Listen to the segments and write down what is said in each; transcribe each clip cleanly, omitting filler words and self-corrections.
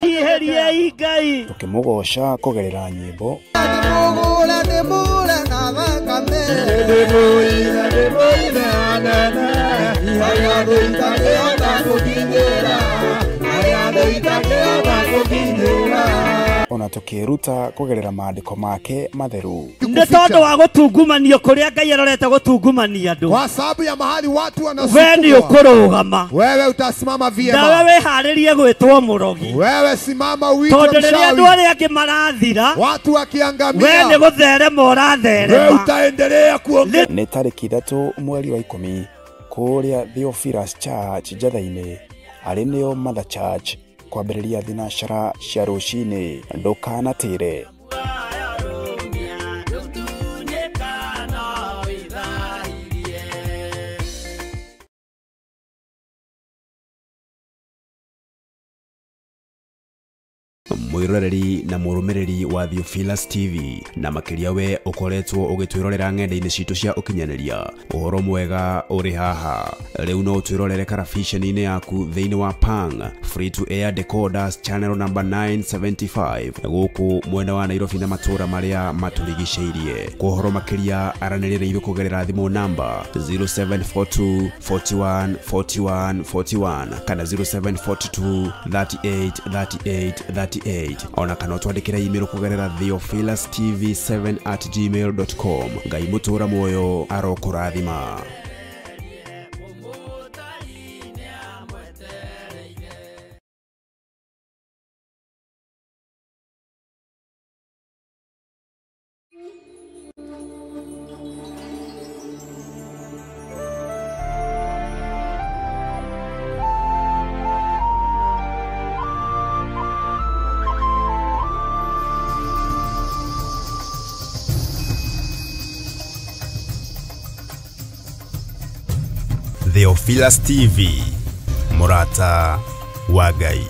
Iheriai Ngai. Tũkĩmũgoca kũgerera nyĩmbo. Ona tũkĩruta kũgerera maandĩko make matheru. Nĩ tondũ wa gũtungumanio kũrĩa Ngai arorete gũtungumania andũ. Kwa sababu ya mahali watu We nĩ wanasukumwa, ũkũrũgama. wewe utasimama vyema. Nawe wĩharĩrie gwĩtwo mũrogi. Wewe simama uitwe Tondũ rĩrĩa andũ mchawi. arĩa angĩ marathira, Watu we nĩ wakiangamia, gũtherema wewe ũratherema. utaendelea kuongea. Nĩ tarĩki 3 mweri wa 10 kũrĩa Theophilus Church Njatha-inĩ, arĩ nĩo Mother Church, kwambĩrĩria thinacara cia rũcinĩ. Ndũkanatĩre. Mwiroreri na mũrũmĩrĩri wa Theophilus TV na makĩria we ũkoretwo ũgĩtwĩrorera ng'enda-inĩ citũ cia ũkinyanĩria, ũhoro mwega ũrĩ haha. Rĩu no ũtwĩrorere karabiceni-inĩ yaku thĩinĩ wa Pang Free to Air Decoders channel number 975 gũkũ mwena wa Nairobi na matũũra marĩa matũrigicĩirie. Kwa ũhoro makĩria aranĩria na ithuĩ kũgerera thimũ namba 0742 41 41 41 kana 0742 38 38 38, ona kana ũtwandĩkĩre email kũgerera theophilustv7@gmail.com. Ngai mũtũũra muoyo arokũrathima. Theophilus TV, mũrata wa Ngai.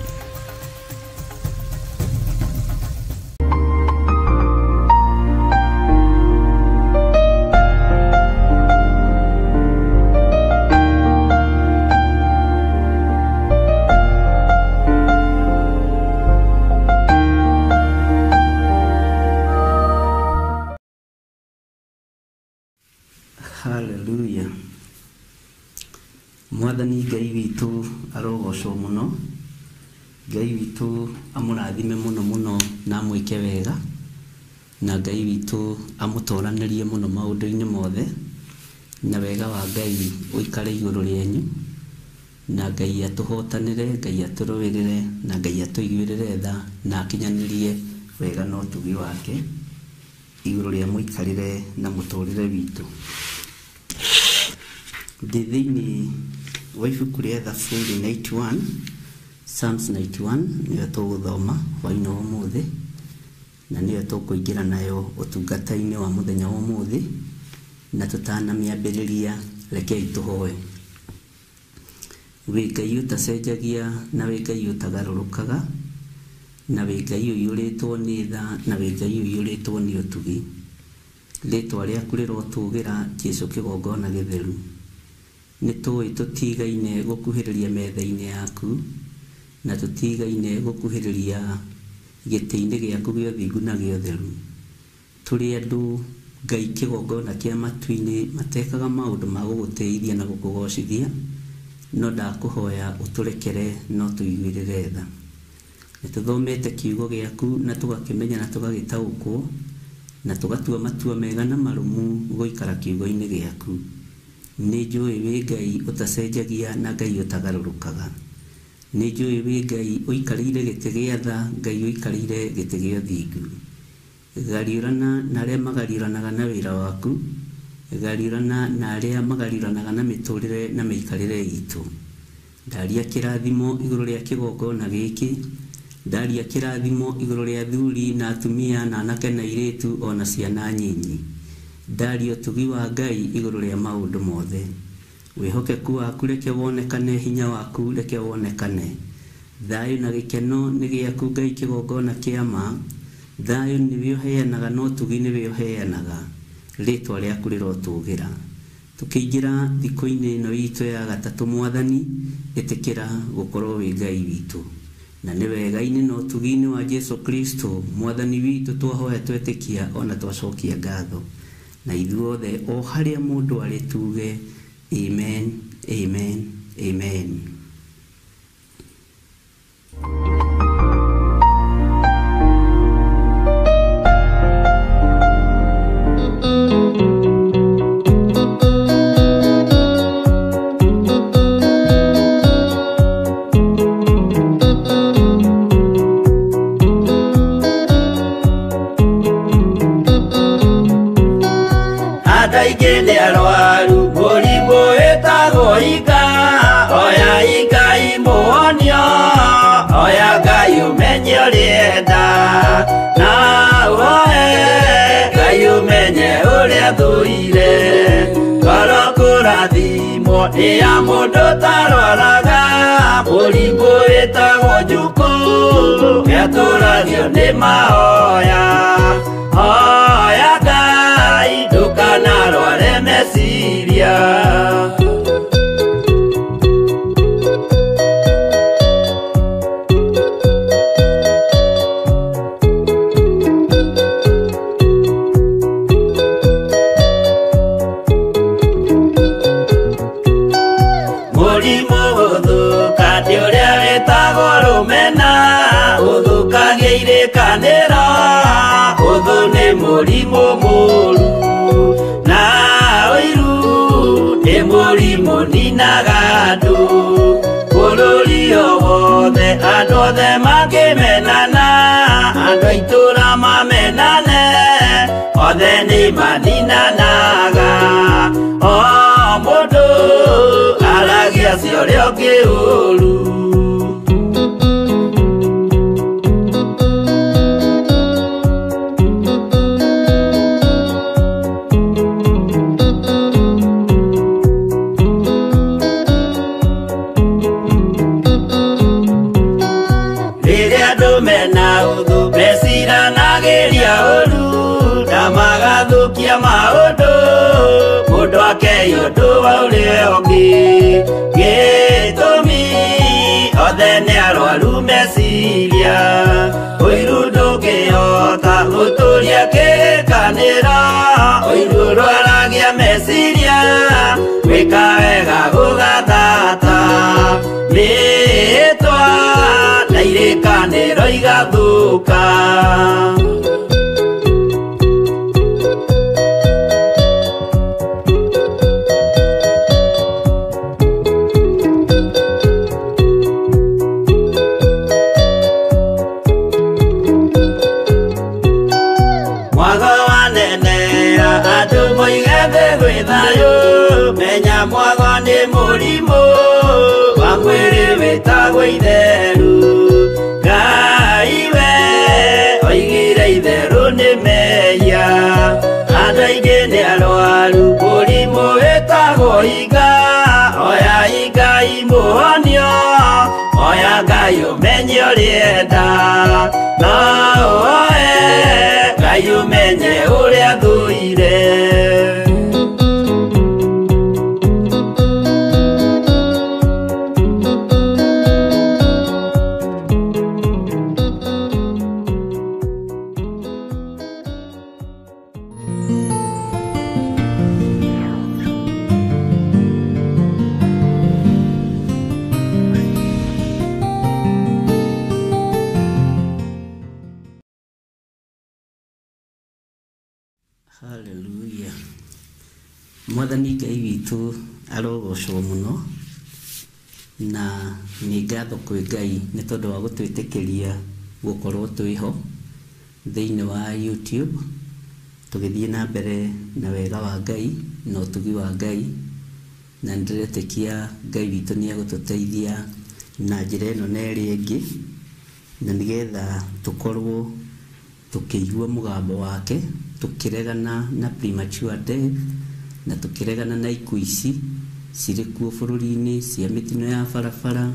Hallelujah. Mwathani Ngai witũ arogocwo mũno. Ngai witũ amũrathime mũno mũno na amwĩke wega, na Ngai witũ amũtoranĩrie mũno maũndũ-inĩ mothe, na wega wa Ngai ũikare igũrũ rĩanyu, na Ngai atũhotanĩre, Ngai atũrũĩrĩre, na Ngai atũiguĩrĩre tha, na akinyanĩrie wega na ũtugi wake igũrũ rĩa mũikarĩre na mũtũrĩre witũ. Ndĩ thĩinĩ wa ibuku rĩa Thaburi 91, Psalms 91, nĩyo tũgũthoma hwaĩ-inĩ wa ũmũthĩ, na nĩyo tũkũingĩra nayo ũtungata-inĩ wa mũthenya wa ũmũthĩ, na tũtanamĩambĩrĩria rekei tũhoe. Wĩ Ngai ũtacenjagia na wĩ Ngai ũtagarũrũkaga, na wĩ Ngai ũiyũrĩtwo nĩ tha, na wĩ Ngai ũiyũrĩtwo nĩ ũtugi. Rĩtwa rĩaku rĩrotũgĩra Jesũ kĩgongona gĩtheru. Nĩ tũĩ tũtigaine gũkuhĩrĩria metha-inĩ yaku, na tũtigaine gũkuhĩrĩria gĩtĩ-inĩ gĩaku gĩa ũthingu na gĩa ũtheru. Tũrĩ andũ Ngai kĩgongona kĩa matu-inĩ matekaga maũndũ ma gũgũtĩithia na gũkũgocithia, no ndakũhoya ũtũrekere na ũtũiguĩrĩre tha. Nĩ tũthomete kiugo gĩaku na tũgakĩmenya na tũgagĩtaũkwo, na tũgatua matua mega na marũmu gũikara kiugo-inĩ gĩaku. Nĩ njũĩ wĩ Ngai ũtacenjagia na Ngai ũtagarũrũkaga. Nĩ njũĩ wĩ Ngai ũikarĩire gĩtĩ gĩa tha, Ngai ũikarĩire gĩtĩ gĩa ũthingu. Gariũrana na arĩa magariũranaga na wĩra waku, gariũrana na arĩa magariũranaga na mĩtũrĩre na mĩikarĩre itũ. Ndaria kĩrathimo igũrũ rĩa kĩgongona gĩkĩ, ndaria kĩrathimo igũrũ rĩa athuri na atumia na anake na airĩtu ona ciana nyinyi. Ndaria ũtugi wa Ngai igũrũ rĩa maũndũ mothe. Wĩhokeku waku reke wonekane, hinya waku reke wonekane. Thayũ na gĩkeno nĩ gĩaku Ngai kĩgongona kĩa ma. Thayũ nĩwe ũheanaga na ũtugi nĩwe ũheanaga. Rĩtwa rĩaku rĩrotũgĩra. Tũkĩingĩra thikũ-inĩ ĩno itũ ya gatatũ Mwathani, ĩtĩkĩra gũkorwo wĩ Ngai witũ. Na nĩ wega-inĩ na ũtugi-inĩ wa Jesu Kristo mwathani witũ twahoya twetĩkia ona twacokia ngatho. Na ithuothe o harĩa mũndũ arĩ tuge amen, amen, amen. Ya mũndũ tarwaraga mũrimũ wĩtagwo njukũ nĩatũragio nĩ mahoya. Hoya Ngai ndũkanarware meciria. Mũrimũ mũru na ũiru nĩ mũrimũ ninaga andũ bũrũri o wothe andũ othe makĩmenana andũ a itũũra mamenane othe nĩ maninanaga. O mũndũ aragia cia ũrĩa ũngĩ ũru. Maũndũ mũndũ akeyũndũ wa ũrĩa ũngĩ gĩtũmi othe nĩ arwaru meciria. Ũiru ndũngĩhota gũtũria kĩrĩkanĩro ũiru ũrwaragia meciria gwĩka wega gũgathata mĩĩtwa na irĩkanĩro igathũka. Menya mwago nĩ mũrimũ wa mwĩrĩ wĩtagwo itheru. Ngai we oigire itherũ nĩ mehia andũ aingĩ nĩ arwaru mũrimũ wĩtagwo iga. Oya Ngai mũhonio oya Ngai ũmenye ũrĩa enda no ũhoe Ngai ũmenye ũrĩa thũire. Hallelujah. Mwathani Ngai witũ arogocwo mũno na nĩ ngatho kwĩ Ngai nĩ tondũ wa gũtwĩtĩkĩria gũkorwo twĩho thĩinĩ wa YouTube tũgĩthiĩ na mbere na wega wa Ngai na ũtugi wa Ngai na nĩndĩretĩkia Ngai witũ nĩ egũtũteithia na njĩra ĩno na ĩrĩa ĩngĩ na nĩgetha tũkorwo tũkĩigua mũgambo wake tũkĩregana na premature death na tũkĩregana na ikuũ ici cirĩ kuo bũrũri-inĩ cia mĩtino ya barabara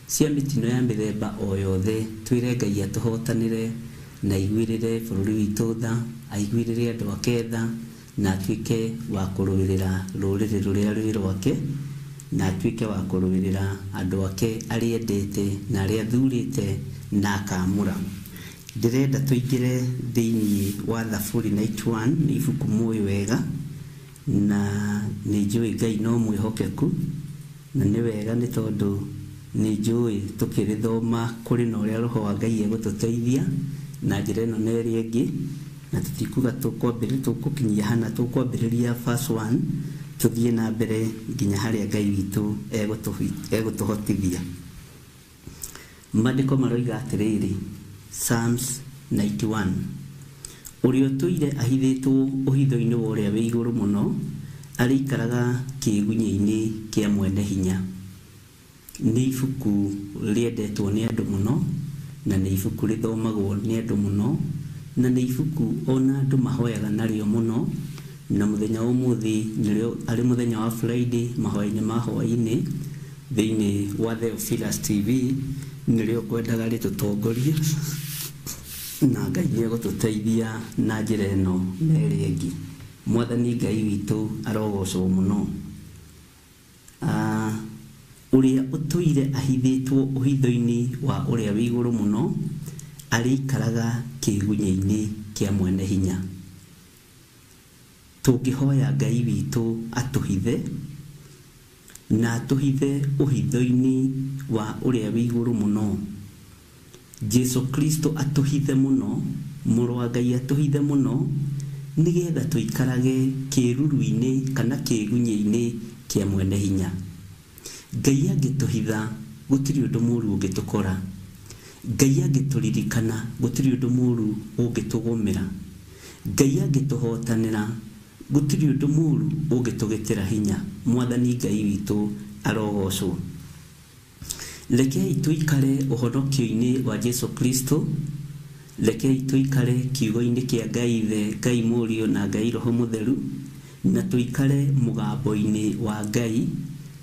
cia mĩtino ya mĩthemba o yothe. Twĩre Ngai atũhotanĩre na aiguĩrĩre bũrũri witũ tha, aiguĩrĩre andũ ake tha na atuĩke wa kũrũĩrĩra rũrĩrĩ rũrĩa rwĩ rwake. na atuĩke wa kũrũĩrĩra andũ ake arĩa endete na arĩa athurĩte na akamũra. Ndĩrenda tũingĩre thĩinĩ wa Thaburi 91, nĩ ibuku mũĩ wega na nĩ njũĩ Ngai no mwĩhokeku, na nĩ wega nĩ tondũ nĩ njũĩ tũkĩrĩthoma kũrĩ na ũrĩa Roho wa Ngai egũtũteithia na njĩra ĩno na ĩrĩa ĩngĩ, na tũtikuga tũgũkinyia hana, tũkwambĩrĩria verse 1 tũthiĩ na mbere nginya harĩa Ngai witũ egũtũhotithia. Maandĩko maroiga atĩrĩrĩ, Psalms 91, ũrĩa ũtũire ahithĩtwo ũhitho-inĩ wa ũrĩa wĩ igũrũ mũno arĩikaraga kĩĩgunyĩ-inĩ kĩa mwene hinya. Nĩ ibuku rĩendetwo nĩ andũ mũno, na nĩ ibuku rĩthomagwo nĩ andũ mũno, na nĩ ibuku ona andũ mahoyaga narĩo mũno, na mũthenya wa ũmũthĩ nĩrĩo arĩ mũthenya wa Friday mahoya-inĩ ma hwaĩ-inĩ thĩinĩ wa Theophilus TV nĩrĩo ngwendaga rĩtũtongorie, na Ngai nĩegũtũteithia na njĩra ĩno na ĩrĩa ĩngĩ. Mwathani Ngai witũ arogocwo mũno. Ũrĩa ũtũire ahithĩtwo ũhitho-inĩ wa ũrĩa wĩ igũrũ mũno arĩikaraga kĩĩgunyĩ-inĩ kĩa mwene hinya. Tũngĩhoya Ngai witũ atũhithe na atũhithe ũhitho-inĩ wa ũrĩa wĩ igũrũ mũno, Jesu Kristo atũhithe mũno, mũrũ wa Ngai atũhithe mũno, nĩgetha tũikarage kĩruru-inĩ kana kĩĩgunyĩ-inĩ kĩa mwene hinya. Ngai angĩtũhitha gũtirĩ ũndũ mũru ũngĩtũkora, Ngai angĩtũririkana gũtirĩ ũndũ mũru ũngĩtũgũmĩra, Ngai angĩtũhotanĩra gũtirĩ ũndũ mũru ũngĩtũgĩtĩra hinya. Mwathani Ngai witũ arogocwo. Rekei tũikare ũhonokio-inĩ wa Jesu Kristo, rekei tũikare kiugo-inĩ kĩa Ngai Ithe, Ngai Mũriũ na Ngai Roho Mũtheru, na tũikare mũgambo-inĩ wa Ngai,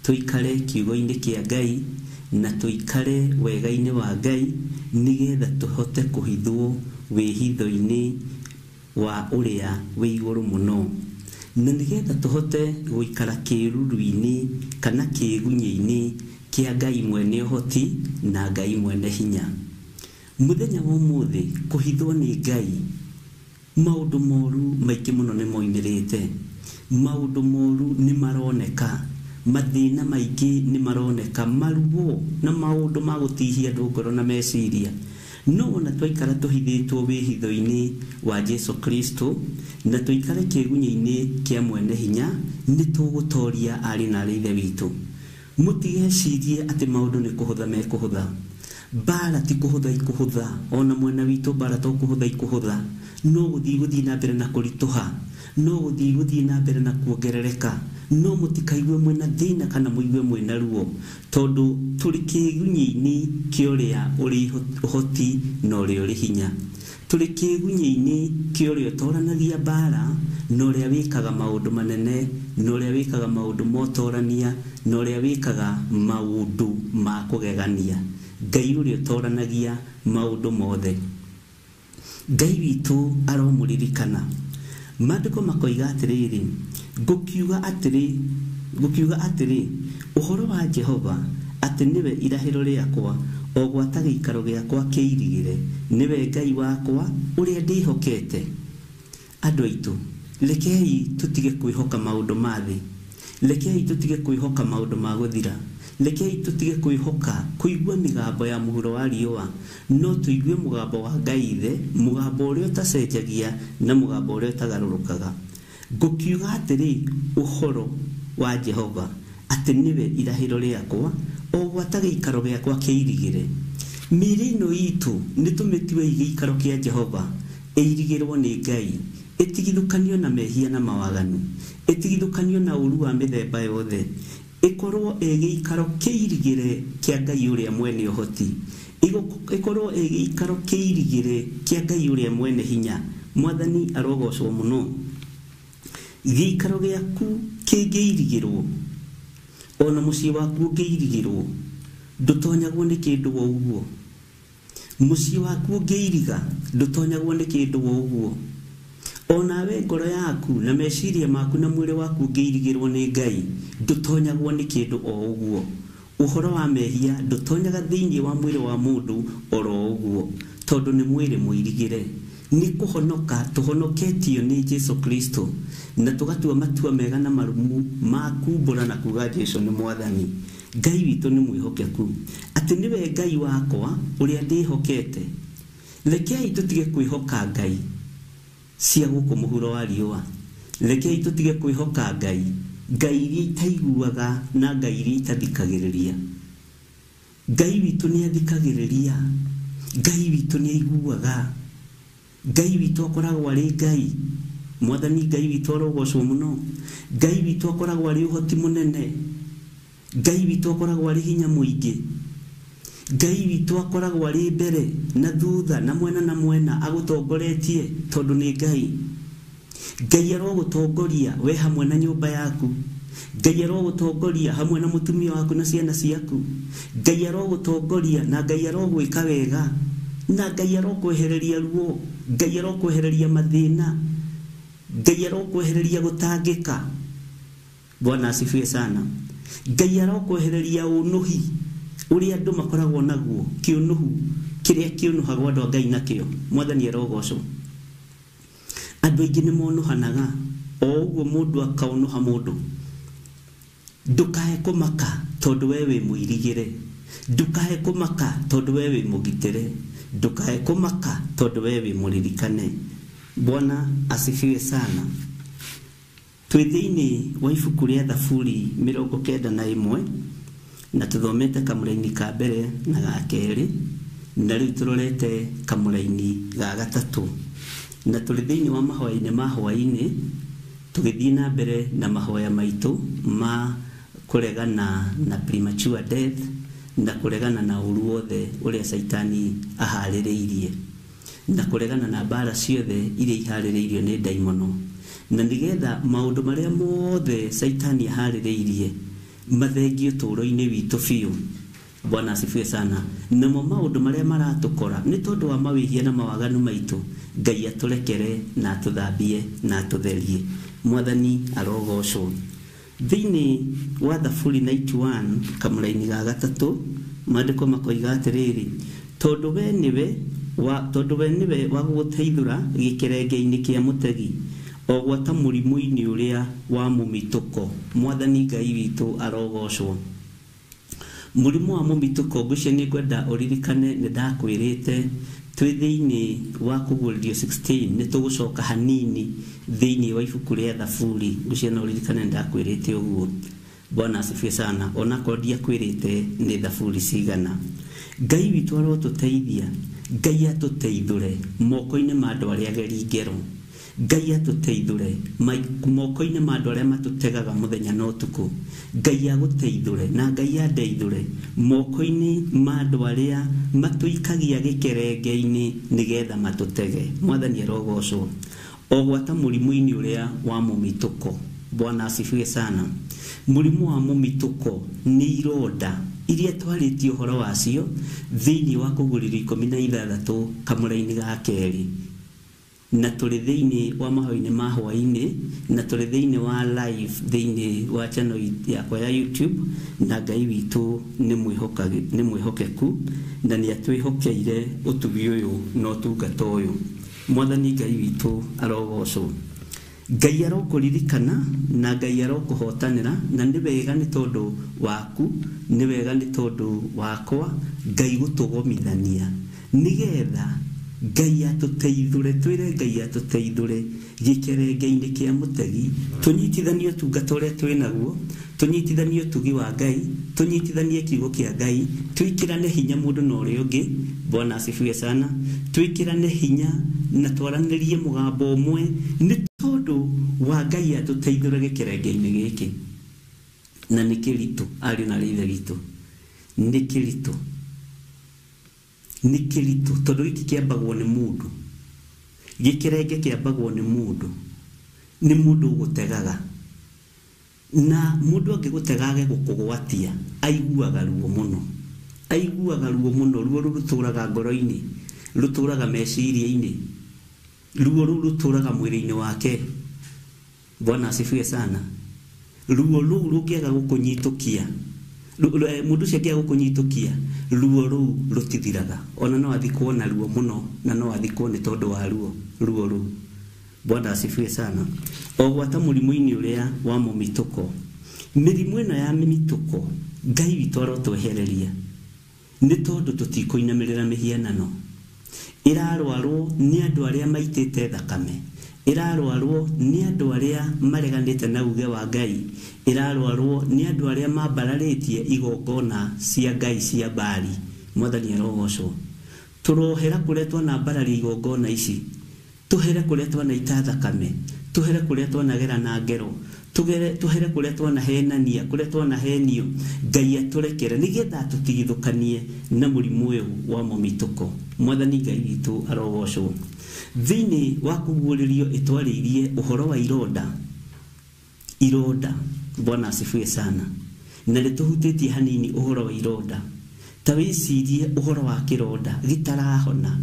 tũikare kiugo-inĩ kĩa Ngai na tũikare wega-inĩ wa Ngai, nĩgetha tũhote kũhithwo wĩhitho-inĩ wa ũrĩa wĩ igũrũ mũno, na nĩgetha tũhote gũikara kĩruru-inĩ kana kĩĩgunyĩ-inĩ kĩa Ngai mwene ũhoti na Ngai mwene hinya. Mũthenya wa ũmũthĩ kũhithwo nĩ Ngai, maũndũ moru maingĩ mũno nĩ moimĩrĩte, maũndũ moru nĩ maroneka, mathĩna maingĩ nĩ maroneka, maruo na maũndũ ma gũtihia andũ ngoro na meciria. No ona twaikara tũhithĩtwo wĩhitho-inĩ wa Jesu Kristo na tũikare kĩĩgunyĩ-inĩ kĩa mwene hinya, nĩ tũgũtoria arĩ na arĩ Ithe witũ. Mũtigecirie atĩ maũndũ nĩ kũhũtha mekũhũtha. Mbara ti kũhũtha ikũhũtha, ona mwena witũ mbara to kũhũtha ikũhũtha, no gũthiĩ na mbere na kũritũha, no gũthiĩ na mbere na kuongerereka. No mũtikaigue mwĩna thĩna kana mũigue mwĩna ruo, tondũ tũrĩ kĩĩgunyĩ-inĩ kĩa ũrĩa ũrĩ ũhoti na ũrĩa ũrĩ hinya. Tũrĩ kĩĩgunyĩ-inĩ kĩa ũrĩa ũtoranagia mbara na ũrĩa wĩkaga maũndũ manene na ũrĩa wĩkaga maũndũ ma ũtorania na ũrĩa wĩkaga maũndũ ma kũgegania. Ngai ũrĩa ũtoranagia maũndũ mothe. Ngai witũ aromũririkana. Maandĩko makoiga atĩrĩrĩ, ngũkiuga atĩrĩ ũhoro wa Jehova atĩ nĩwe irahĩro rĩakwa, o gwata gĩikaro gĩakwa kĩirigĩre, nĩwe Ngai wakwa ũrĩa ndĩhokete. Andũ aitũ, rekei tũtige kwĩhoka maũndũ ma thĩ, rekei tũtige kwĩhoka maũndũ ma gũthira, rekei tũtige kwĩhoka kũigua mĩgambo ya mũhuro wa riũa, no tũigue mũgambo wa Ngai Ithe, mũgambo ũrĩa ũtacenjagia na mũgambo ũrĩa ũtagarũrũkaga. Ngũkiuga atĩrĩ ũhoro wa Jehova atĩ nĩwe irahĩro rĩakwa, o gwata gĩikaro gĩakwa kĩirigĩre. Mĩĩrĩ ĩno itũ nĩ tũmĩtue gĩikaro kĩa Jehova, ĩirigĩrwo nĩ Ngai, ĩtigithũkanio na mehia na mawaganu, ĩtigithũkanio na ũru wa mĩthemba yothe, ĩkorwo ĩ gĩikaro kĩirigĩre kĩa Ngai ũrĩa mwene ũhoti, ĩkorwo ĩ gĩikaro kĩirigĩre kĩa Ngai ũrĩa mwene hinya. Mwathani arogocwo mũno. Gĩikaro gĩaku kĩngĩirigĩrwo, ona mũciĩ waku ũngĩirigĩrwo, ndũtonyagwo nĩ kĩndũ o ũguo. Mũciĩ waku ũngĩiriga, ndũtonyagwo nĩ kĩndũ o ũguo. Onawe ngoro yaku na meciria maku na mwĩrĩ waku ũngĩirigĩrwo nĩ Ngai, ndũtonyagwo nĩ kĩndũ o ũguo. Ũhoro wa mehia ndũtonyaga thĩinĩ wa mwĩrĩ wa mũndũ oro ũguo, tondũ nĩ mwĩrĩ mũirigĩre. Nĩ kũhonoka tũhonoketio nĩ Jesu Kristo na tũgatua matua mega na marumu ma kumbũra na kuga Jesu nĩ mwathani. Ngai witũ nĩ mwĩhokeku, atĩ nĩwe Ngai wakwa ũrĩa ndĩhokete. Rekei tũtige kwĩhoka Ngai cia gũkũ mũhuro wa riũa. Rekei tũtige kwĩhoka Ngai, Ngai iria itaiguaga na Ngai iria itathikagĩrĩria. Ngai witũ nĩ athikagĩrĩria, Ngai witũ nĩ aiguaga, Ngai witũ akoragwo arĩ Ngai. Mwathani Ngai witũ arogocwo mũno. Ngai witũ akoragwo arĩ ũhoti mũnene. Ngai witũ akoragwo arĩ hinya mũingĩ. Ngai witũ akoragwo arĩ mbere na thutha na mwena na mwena agũtongoretie, tondũ nĩ Ngai. Ngai arogũtongoria we hamwe na nyũmba yaku. Ngai arogũtongoria hamwe na mũtumia waku na ciana ciaku. Ngai arogũtongoria na Ngai arogwĩka wega, na Ngai arokwehereria ruo, Ngai arokwehereria mathĩna, Ngai arokwehereria gũtangĩka. Bwana asifiwe sana. Ngai arokwehereria ũnũhi ũrĩa andũ makoragwo naguo, kĩũnũhu kĩrĩa kĩũnũhagwo andũ a Ngai nakĩo. Mwathani arogocwo. Andũ aingĩ nĩ monũhanaga, o ũguo mũndũ akaũnũha mũndũ. Ndũkae kũmaka tondũ we wĩ mũirigĩre. Ndũkae kũmaka tondũ we wĩ mũgitĩre. Ndũkae kũmaka tondũ we wĩ mũririkane. Bwana asifiwe sana. Twĩ thĩinĩ wa ibuku rĩa Thaburi 91 na tũthomete kamũraini ka mbere na ga kerĩ, na rĩu tũrorete kamũraini ga gatatũ, na tũrĩ thĩinĩ wa mahoya-inĩ ma hwaĩ-inĩ, tũgĩthiĩ na mbere na mahoya maitũ ma kũregana na premature death na kũregana na ũru wothe ũrĩa Caitani aharĩrĩirie, na kũregana na mbara ciothe iria iharĩrĩirio nĩ ndaimono, na nĩgetha maũndũ marĩa mothe Caitani aharĩrĩirie mathengio ũtũũro-inĩ witũ biũ. Bwana asifiwe sana. Namo maũndũ marĩa maratũkora nĩ tondũ wa mawĩhia na mawaganu maitũ, Ngai atũrekere na atũthambie na atũtherie. Mwathani arogocwo. Thĩinĩ wa Thaburi 91 kamũraini ga gatatũ, maandĩko makoiga atĩrĩrĩ, tondũ we nĩwe wa gũgũteithũra gĩkerenge-inĩ kĩa mũtegi, o gwata mũrimũ-inĩ ũrĩa wa mũmitũko. Mwathani Ngai witũ arogocwo. Mũrimũ wa mũmitũko, ngwĩciria nĩ ngwenda ũririkane nĩ ndakwĩrĩte twĩ thĩinĩ wa kũguũrĩrio 16, nĩ tũgũcoka hanini thĩinĩ wa ibuku rĩa Thaburi. Ngwĩciria no ũririkane nĩ ndakwĩrĩte ũguo. Bwana asifiwe sana. Onakorwo ndiakwĩrĩte nĩ Thaburi cigana. Ngai witũ arotũteithia, Ngai atũteithũre moko-inĩ ma andũ arĩa ageri ngero. Ngai atũteithũre moko-inĩ ma andũ arĩa matũtegaga mũthenya na ũtukũ. Ngai agũteithũre na Ngai andeithũre moko-inĩ ma andũ arĩa matũikagia gĩkerenge-inĩ nĩgetha matũtege. Mwathani arogocwo. O gwata mũrimũ-inĩ ũrĩa wa mũmitũko. Bwana asifiwe sana. Mũrimũ wa mũmitũko nĩ ironda iria twarĩtie ũhoro wacio thĩinĩ wa kũguũrĩrio 16 kamũraini ga kerĩ, na tũrĩ thĩinĩ wa mahoya-inĩ ma hwaĩ-inĩ, na tũrĩ thĩinĩ wa live thĩinĩ wa channel yakwa ya YouTube, na Ngai witũ nĩ mwĩhokeku na nĩ atwĩhokeire ũtugi ũyũ na ũtungata ũyũ. Mwathani Ngai witũ arogocwo. Ngai arokũririkana na Ngai arokũhotanĩra, na nĩ wega nĩ tondũ waku, nĩ wega nĩ tondũ wakwa, Ngai gũtũgomithania nĩgetha Ngai atũteithũre, twĩre Ngai atũteithũre gĩkerenge-inĩ kĩa mũtegi, tũnyitithanie ũtungata ũrĩa twĩ naguo, tũnyitithanie ũtugi wa Ngai, tũnyitithanie kiugo kĩa Ngai, twĩkĩrane hinya mũndũ na ũrĩa ũngĩ. Bwana asifiwe sana. Twĩkĩrane hinya na twaranĩrie mũgambo ũmwe nĩ tondũ wa Ngai atũteithũre gĩkerenge-inĩ gĩkĩ. Na nĩ kĩritũ, ariũ na ithe witũ, nĩ kĩritũ, nĩ kĩritũ tondũ gĩkĩ kĩambagwo nĩ mũndũ, gĩkerenge kĩambagwo nĩ mũndũ, nĩ mũndũ ũgũtegaga, na mũndũ angĩgũtega age gũkũgwatia aiguaga ruo mũno, aiguaga ruo mũno, ruo rũu rũtũraga ngoro-inĩ, rũtũraga meciria-inĩ. Ruo rũu rũtũraga mwĩrĩ-inĩ wake. Bwana asifiwe sana. Ruo rũu rũngĩaga gũkũnyitũkia, mũndũ ũcio angĩaga gũkũnyitũkia, ruo rũu rũtithiraga. Ona no athikwo na ruo mũno, na no athikwo nĩ tondũ wa ruo rũu. Bwana asifiwe sana. O gwata mũrimũ-inĩ ũrĩa wa mũmitũko, mĩrimũ ĩno ya mĩmitũko Ngai witũ arotwehereria nĩ tondũ tũtikũinamĩrĩra mĩhianano. Ĩrarwarwo nĩ andũ arĩa maitĩte thakame, ĩrarwarwo nĩ andũ arĩa mareganĩte na uge wa Ngai, ĩrarwarwo nĩ andũ arĩa mambararĩtie igongona cia Ngai cia Baali. Mwathani arogocwo. Tũrohera kũrĩa twanambararia igongona ici, tũhere kũrĩa twanaita thakame, tũhere kũrĩa twanagera na ngero, tũhere kũrĩa twanahenania, kũrĩa twanahenio. Ngai atũrekere nĩgetha tũtigithũkanie na mũrimũ ũyũ wa mũmitũko. Mwathani Ngai witũ arogocwo. Thĩinĩ wa kũguũrĩrio ĩtwarĩirie ũhoro wa ironda. Ironda, Bwana asifiwe sana. Na nĩtũhutĩtie hanini ũhoro wa ironda. Ta wĩcirie ũhoro wa kĩronda gĩtarahona.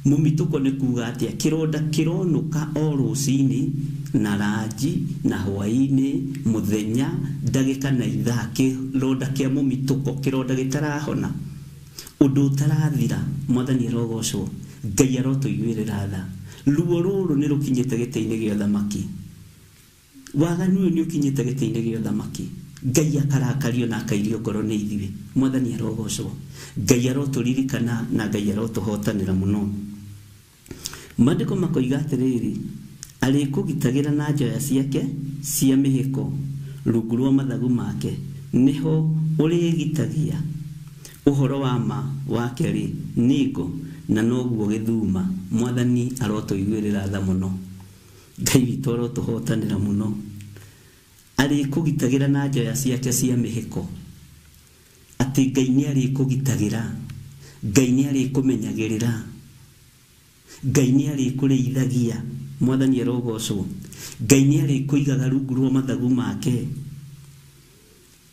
Mũmitũko nĩ kuga atĩa? Kĩronda kĩronũka o rũcinĩ na ranji na hwaĩ-inĩ, mũthenya, ndagĩka na ithaa. Kĩronda kĩa mũmitũko, kĩronda gĩtarahona, ũndũ ũtarathira. Mwathani arogocwo. Ngai arotũiguĩrĩra tha. Ruo rũrũ nĩ rũkinyĩte gĩtĩ-inĩ gĩa ũthamaki. Waganu ũyũ nĩ ũkinyĩte gĩtĩ-inĩ gĩa ũthamaki. Ngai akarakario na akairio ngoro nĩ ithuĩ. Mwathani arogocwo. Ngai arotũririkana na Ngai arotũhotanĩra mũno. Maandĩko makoiga atĩrĩrĩ, arĩkũgitagĩra na njoya ciake cia mĩhĩko, rungu rwa mathagu make nĩho ũrĩgitagia. Ũhoro wa ma wake-rĩ nĩ ngo na noguo gĩthuma. Mwathani arotũiguĩrĩra tha mũno. Ngai witũ arotũhotanĩra mũno. Arĩkũgitagĩra na njoya ciake cia mĩhĩko, atĩ Ngai nĩ arĩkũgitagĩra, Ngai nĩ arĩkũmenyagĩrĩra, Ngai nĩ arĩkũrĩithagia. Mwathani arogocwo. Ngai nĩ arĩkũigaga rungu rwa mathagu make,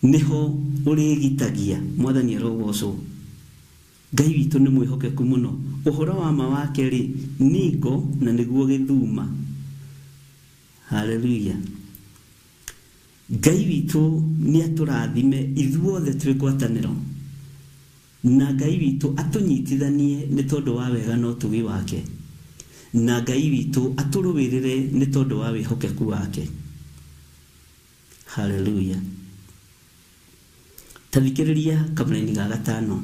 nĩho ũrĩgitagia. Mwathani arogocwo. Ngai witũ nĩ mwĩhokeku mũno. Ũhoro wa ma wake rĩ nĩ ngo na nĩguo gĩthuma. Haleluya. Ngai witũ nĩ atũrathime ithuothe twĩ ngwatanĩro, na Ngai witũ atũnyitithanie nĩ tondũ wa wega na ũtugi wake, na Ngai witũ atũrũĩrĩre nĩ tondũ wa wĩhokeku wake. Haleluya. Ta thikĩrĩria kamũraini ga gatano.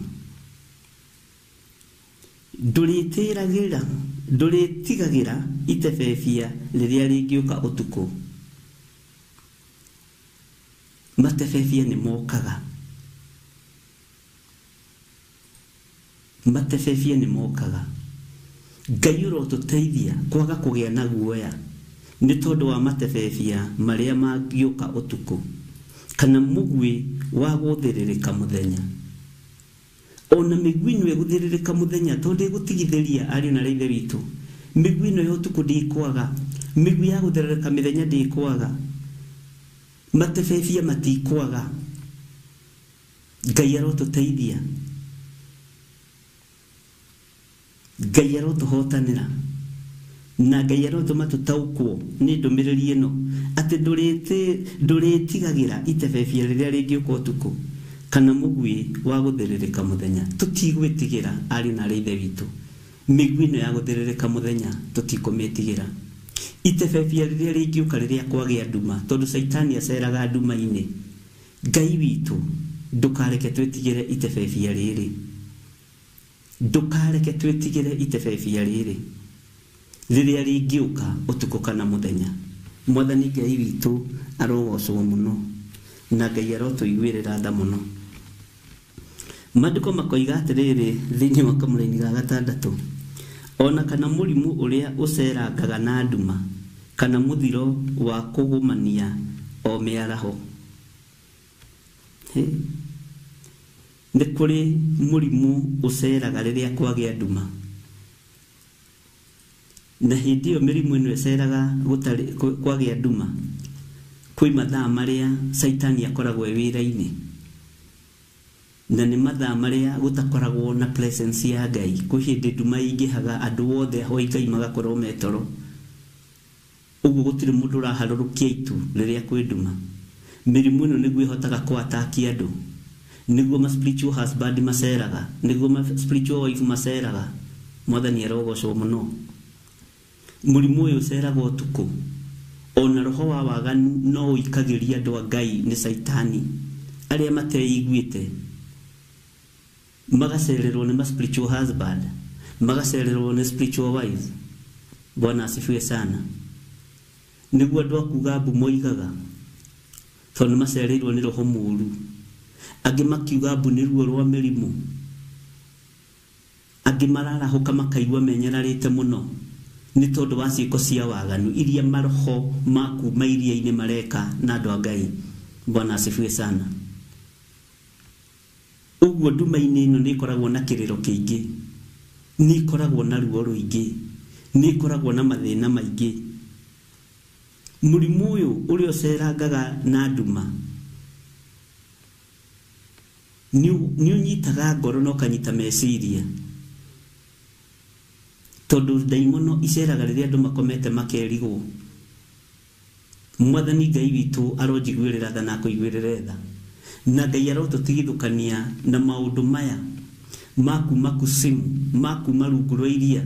Ndũrĩtigagĩra itebebia rĩrĩa rĩngĩũka ũtukũ. Matebebia nĩ mokaga. Matebebia nĩ mokaga. Ngai ũrotũteithia kwaga kũgĩa na guoya nĩ tondũ wa matebebia marĩa mangĩũka ũtukũ, kana mũguĩ wa gũthĩrĩrĩka mũthenya. Ona mĩguĩ ĩno ĩgũthĩrĩrĩka mũthenya tondũ ĩgũtigithĩria ariũ na ithe witũ. Mĩguĩ ĩno ya ũtukũ ndĩkwaga, mĩguĩ ya gũthĩrĩrĩka mĩthenya ndĩkwaga, matebebia matikwaga. Ngai arotũteithia. Ngai arotũhotanĩra na Ngai arotũma tũtaũkwo nĩ ndũmĩrĩri ĩno atĩ ndũrĩtigagĩra itebebia rĩrĩa rĩngĩũka ũtukũ, kana mũguĩ wa gũthĩrĩrĩka mũthenya. Tũtigwĩtigĩra ariũ na ithe witũ. Mĩguĩ ĩno ya gũthĩrĩrĩka mũthenya tũtikũmĩtigĩra. Itebebia rĩrĩa rĩngĩũka rĩrĩa kwagĩa nduma, tondũ Caitani aceraga nduma-inĩ. Ngai witũ ndũkareke twĩtigĩre itebebia rĩrĩ. Ndũkareke twĩtigĩre itebebia rĩrĩ rĩrĩa rĩngĩũka ũtukũ kana mũthenya. Mwathani Ngai witũ arogocwo mũno na Ngai arotũiguĩrĩra tha mũno. Maandĩko makoiga atĩrĩrĩ thĩinĩ wa kamũraini ga gatandatũ, ona kana mũrimũ ũrĩa ũcerangaga na nduma, kana mũthiro wa kũgũmania o mĩaraho. Nĩ kũrĩ mũrimũ ũceraga rĩrĩa kwagĩa nduma, na hĩndĩ ĩyo mĩrimũ ĩno ĩceraga gũtarĩ kwagĩa nduma, kwĩ mathaa marĩa Caitani akoragwo e wĩra-inĩ. Na nĩ mathaa marĩa gũtakoragwo na presence ya Ngai. Kwĩ hĩndĩ nduma ĩingĩhaga, andũ othe ahoi Ngai magakorwo me toro. Ũguo gũtirĩ mũndũ ũraharũrũkia itu rĩrĩa kwĩ nduma. Mĩrimũ ĩno nĩguo ĩhotaga kũ-attack andũ, nĩguo ma spiritual husband maceraga, nĩguo ma spiritual wife maceraga. Mwathani arogocwo mũno. Mũrimũ ũyũ ũceraga ũtukũ. Ona roho wa waganu no ũikagĩria andũ a Ngai nĩ caitani arĩa mateiguĩte, magacererwo nĩ ma spiritual husband, magacererwo nĩ spiritual wife. Bwana asifiwe sana. Nĩguo andũ a kuga mbu moigaga, tondũ nĩ macereirwo nĩ roho mũũru. Angĩ makiuga mbu nĩ ruo rwa mĩrimũ. Angĩ mararahũka makaigua menyararĩte mũno nĩ tondũ wa ciĩko cia waganu iria maroho ma kuma iria-inĩ mareka na andũ a Ngai. Bwana asifiwe sana. Ũguo nduma-inĩ ĩno nĩ ĩkoragwo na kĩrĩro kĩingĩ, nĩ ĩkoragwo na ruo rũingĩ, nĩ ĩkoragwo na mathĩna maingĩ. Mũrimũ ũyũ ũrĩa ũcerangaga na nduma nĩ ũnyitaga ngoro na ũkanyita meciria, tondũ ndaimono iceraga rĩrĩa andũ makomete makerigwo. Mwathani Ngai witũ aronjiguĩrĩra tha na akũiguĩrĩre tha, na Ngai arotũtigithũkania na maũndũ maya ma kuma kusimu, ma kuma rungu rwa iria,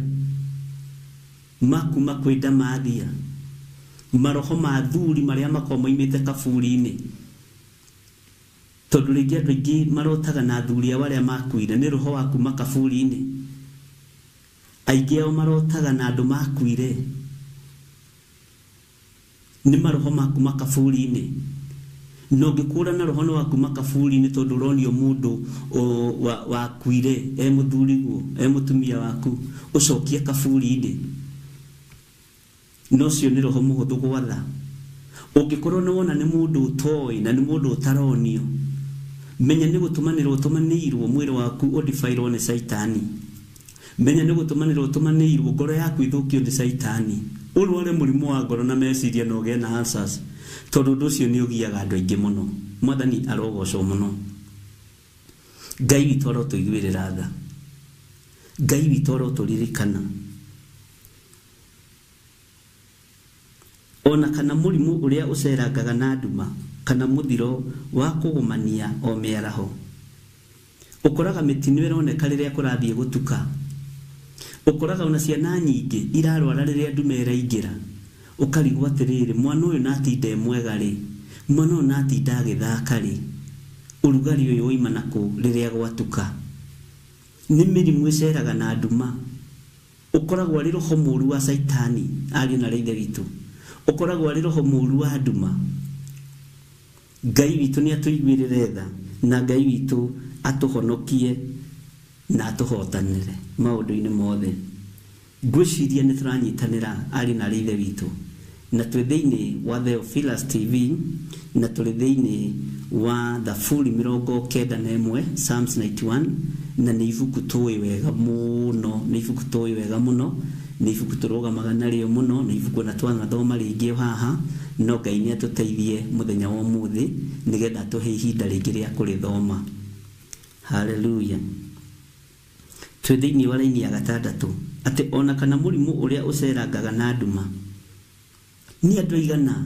ma kuma kwĩ ndamathia, maroho ma thuri marĩa makoragwo moimĩte kaburi-inĩ. Tondũ rĩngĩ andũ aingĩ marotaga na athuri ao arĩa makuire nĩ roho wa kuma kaburi-inĩ. Aingĩ ao marotaga na andũ makuire nĩ maroho ma kuma kaburi-inĩ. Na ũngĩkũrana roho nĩ wa kuma kaburi-inĩ tondũ ũronio mũndũ wakuire e mũthuriguo, e mũtumia waku, ũcokie kaburi-inĩ, na ũcio nĩ roho mũhũthũ gwatha. Ũngĩkorwo nĩ wona nĩ mũndũ ũtoĩ na nĩ mũndũ ũtaronio, menya nĩ gũtũmanĩrwo ũtũmanĩirwo mwĩrĩ waku ũdifairwo nĩ caitani. Menya nĩ gũtũmanĩrwo ũtũmanĩirwo ngoro yaku ĩthũkio nĩ caitani, ũrware mũrimũ wa ngoro na meciria na ũgĩe na ulcers, tondũ ũndũ ũcio nĩ ũgiaga andũ aingĩ mũno. Mwathani arogocwo mũno. Ngai witũ arotũiguĩrĩra tha, Ngai witũ arotũririkana. Ona kana mũrimũ ũrĩa ũcerangaga na nduma, kana mũthiro wa kũgũmania o mĩaraho. Ũkoraga mĩtino ĩroneka rĩrĩa kũrathiĩ gũtuka. Ũkoraga ona ciana nyingĩ irarwara rĩrĩa nduma ĩraingĩra. Ũkarigwo atĩrĩrĩ, mwana ũyũ na atinda e mwega rĩ, mwana ũyũ na atinda agĩthaka rĩ, ũrugarĩ ũyũ woima nakũ rĩrĩa gwatuka? Nĩ mĩrimũ ĩceraga na nduma. Ũkoragwo arĩ roho mũũru wa caitani, ariũ na ithe witũ. Ũkoragwo arĩ roho mũũru wa nduma. Ngai witũ nĩ atũiguĩrĩre tha, na Ngai witũ atũhonokie na atũhotanĩre maũndũ-inĩ mothe. Ngwĩciria nĩ tũranyitanĩra ariũ na ithe witũ, na twĩ thĩinĩ wa Theophilus TV, na tũrĩ thĩinĩ wa Thaburi 91, Psalms 91, na nĩ ibuku tũĩ wega mũno, nĩ ibuku tũĩ wega mũno, nĩ ibuku tũrũgamaga narĩo mũno, nĩ ibuku ona twanathoma rĩngĩ haha. No Ngai nĩ atũteithie mũthenya wa ũmũthĩ nĩgetha atũhe ihinda rĩngĩ rĩa kũrĩthoma. Hallelujah. Twĩ thĩinĩ wa raini ya gatandatũ, atĩ ona kana mũrimũ ũrĩa ũcerangaga na nduma. Nĩ andũ aigana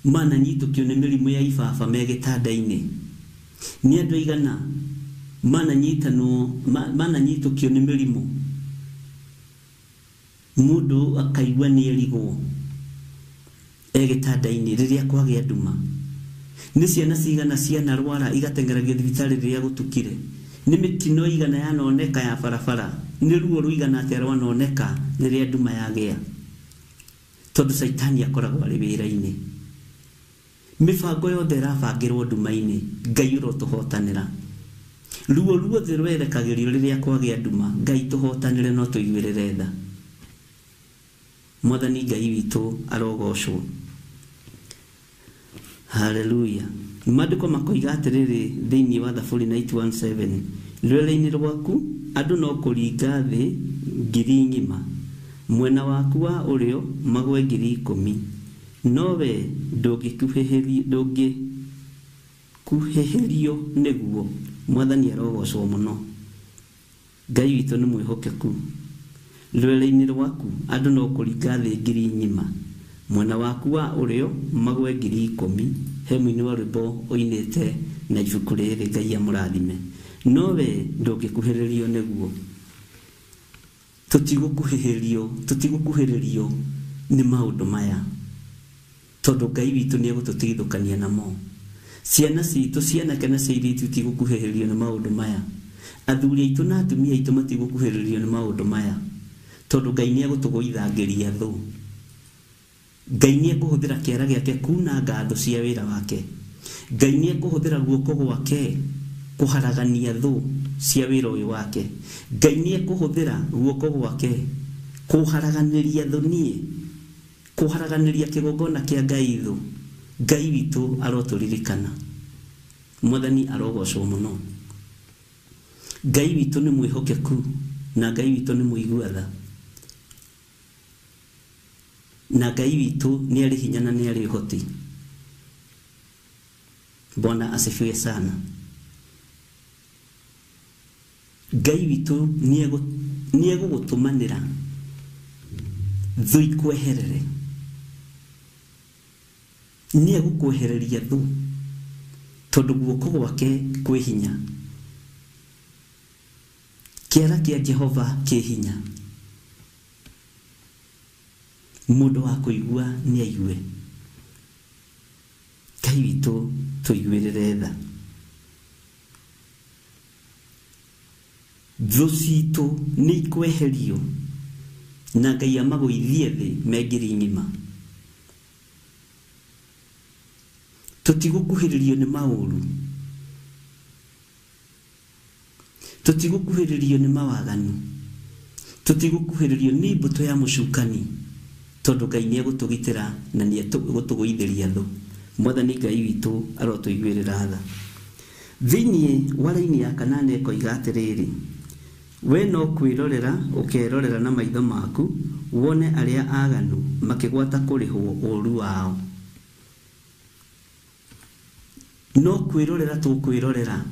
mananyitũkio nĩ mĩrimũ ya ibaba me gĩtanda-inĩ? Nĩ andũ aigana mananyitũkio nĩ mĩrimũ, mũndũ akaigua nĩ erigwo e gĩtanda-inĩ rĩrĩa kwagĩa nduma? Nĩ ciana cigana cianarwara igateng'eragio thibitarĩ rĩrĩa gũtukire? Nĩ mĩtino igana yanoneka ya barabara? Nĩ ruo rũigana atĩa rwanoneka rĩrĩa nduma yagĩa? Tondũ caitani akoragwo arĩ wĩra-inĩ. Mĩbango yothe ĩrabangĩrwo nduma-inĩ. Ngai ũrotũhotanĩra. Ruo ruothe rwerekagĩrio rĩrĩa kwagĩa nduma. Ngai tũhotanĩre no tũiguĩrĩre tha. Mwathani Ngai witũ arogocwo. Hallelujah. Maandĩko makoiga atĩrĩrĩ thĩinĩ wa Thaburi 91:7, rwere-inĩ rwaku andũ no kũringa thĩ 10,000 ng'ima, mwena waku wa ũrĩo magwe 10,000, no we ndũngĩkuhĩhĩrio nĩguo. Mwathani arogocwo mũno. Ngai witũ nĩ mwĩhokeku. Rwere-inĩ rwaku andũ no kũringa thĩ 10,000 ng'ima, mwena waku wa ũrĩo magwe 10,000. He mũini wa rwĩmbo ũinĩte na ibuku rĩrĩ, Ngai amũrathime. No we ndũngĩkuhĩrĩrio nĩguo. Tũtigũkuhĩrĩrio nĩ maũndũ maya, tondũ Ngai witũ nĩ egũtũtigithũkania namo. Ciana citũ, cianake na cia airĩtu itigũkuhĩrĩrio nĩ maũndũ maya. Athuri aitũ na atumia aitũ matigũkuhĩrĩrio nĩ maũndũ maya, tondũ Ngai nĩ egũtũgũithangĩria thũ. Ngai nĩ ekũhũthĩra kĩara gĩake kunanga thũ cia wĩra wake. Ngai nĩ ekũhũthĩra guoko gwake kũharagania thũ cia wĩra ũyũ wake. Ngai nĩ ekũhũthĩra guoko gwake kũharaganĩria thũ niĩ, kũharaganĩria kĩgongona kĩa Ngai thũ. Ngai witũ arotũririkana. Mwathani arogocwo mũno. Ngai witũ nĩ mwĩhokeku na Ngai witũ nĩ mũigua tha, na Ngai witũ nĩ arĩ hinya na nĩ arĩ ũhoti. Bwana asifiwe sana. Ngai witũ nĩ egũgũtũmanĩra thũ ikweherere. Nĩ egũkwehereria thũ, tondũ guoko gwake kwĩ hinya. Kĩara kĩa Jehova kĩ hinya. Mũndũ wa kũigua nĩ aigue. Ngai witũ tũiguĩrĩre tha. Thũ citũ nĩ ikweherio na Ngai amagũithie thĩ me 10,000 ng'ima. Tũtigũkuhĩrĩrio nĩ maũru, tũtigũkuhĩrĩrio nĩ mawaganu, tũtigũkuhĩrĩrio nĩ mbũtũ ya mũcukani, tondũ Ngai nĩ egũtũgitĩra na nĩ egũtũgũithĩria thũ. Mwathani Ngai witũ arotũiguĩrĩra tha. Thĩinĩ wa raini ya kanana ĩkoiga atĩrĩrĩ, we no kwĩrorera ũkerorera na maitho maku, wone arĩa aganu makĩgwata kũrĩhwo ũũru wao. No kwĩrorera tũkwĩrorera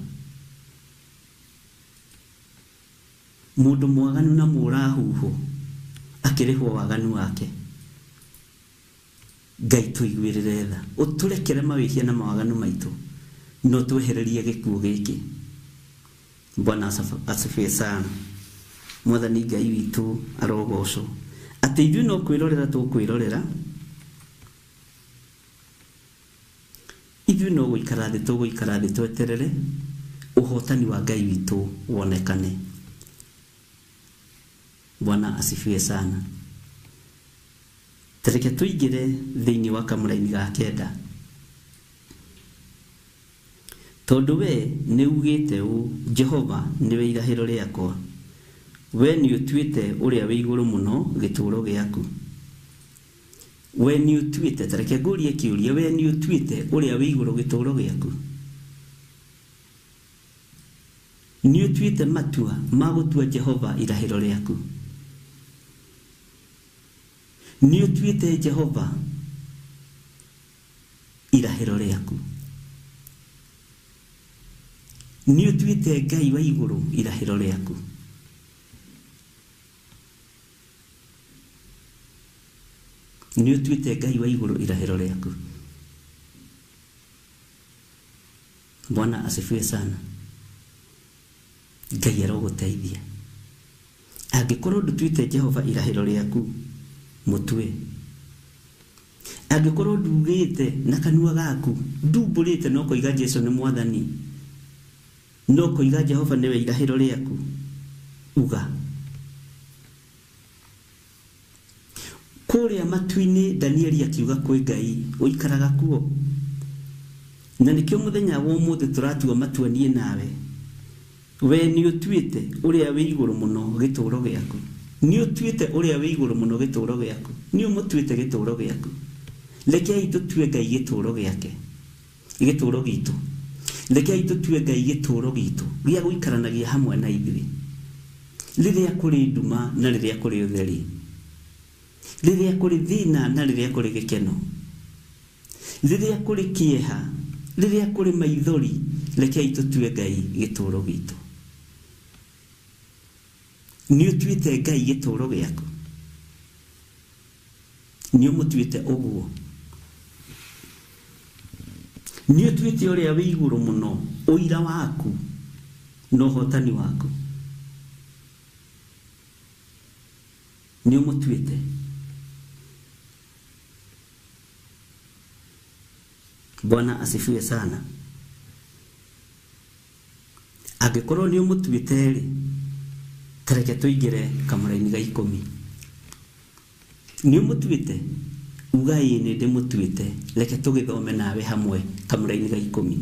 mũndũ mwaganu na mũrahuhu akĩrĩhwo waganu wake. Ngai tũiguĩrĩre tha, ũtũrekere mawĩhia na mawaganu maitũ, no twehererie gĩkuũ gĩkĩ. Bwana asifiwe sana. Mwathani Ngai witũ arogocwo. Atĩ ithuĩ no kwĩrorera tũkwĩrorera, ithuĩ no gũikara thĩ tũgũikara thĩ tweterere ũhotani wa Ngai witũ wonekane. Bwana asifiwe sana. Tareke tũingĩre thĩinĩ wa kamũraini ga 9. Tondũ we nĩ ugĩte ũũ, Jehova nĩwe irahĩro rĩakwa, we nĩ ũtuĩte ũrĩa wĩ igũrũ mũno gĩtũũro gĩaku. We nĩ ũtuĩte, tareke ngũrie kĩũria, we nĩ ũtuĩte ũrĩa wĩ igũrũ gĩtũũro gĩaku? Nĩ ũtuĩte matua ma gũtua Jehova irahĩro rĩaku? Nĩ ũtuĩte Jehova irahĩro rĩaku? Nĩ ũtuĩte Ngai wa igũrũ irahĩro rĩaku? Nĩ ũtuĩte Ngai wa igũrũ irahĩro rĩaku? Bwana asifiwe sana. Ngai arogũteithia. Angĩkorwo ndũtuĩte Jehova irahĩro rĩaku, mũtue. Angĩkorwo ndugĩte na kanua gaku, ndumbũrĩte no koiga Jesu nĩ Mwathani, no koiga Jehova nĩwe irahĩro rĩaku, uga. Kũrĩa matu-inĩ Danieli akiuga kwĩ Ngai ũikaraga kuo. Na nĩkĩo mũthenya wa ũmũthĩ tũratua matua niĩ nawe. We nĩ ũtuĩte ũrĩa wĩ igũrũ mũno gĩtũũro gĩaku. Nĩ ũtuĩte ũrĩa wĩ igũrũ mũno gĩtũũro gĩaku. Nĩ ũmũtuĩte gĩtũũro gĩaku. Rekei tũtue Ngai gĩtũũro gĩake, gĩtũũro gitũ. Rekei tũtue Ngai gĩtũũro gitũ gĩa gũikaranagia hamwe na ithuĩ, rĩrĩa kũrĩ nduma na rĩrĩa kũrĩ ũtheri, rĩrĩa kũrĩ thĩna na rĩrĩa kũrĩ gĩkeno, rĩrĩa kũrĩ kĩeha Rĩrĩa kũrĩ maithori, rekei tũtue Ngai gĩtũũro gitũ. Nĩ ũtuĩte Ngai gĩtũũro gĩaku? Nĩ ũmũtuĩte ũguo? Nĩ ũtuĩte ũrĩa wĩ igũrũ mũno ũira waku na ũhotani waku? Nĩ ũmũtuĩte? Bwana asifiwe sana. Angĩkorwo nĩ ũmũtuĩte rĩ, tareke tũingĩre kamũraini ga 10. Nĩ ũmũtuĩte? Uga ĩĩ nĩ ndĩmũtuĩte. Reke tũgĩthome nawe hamwe kamũraini ga 10.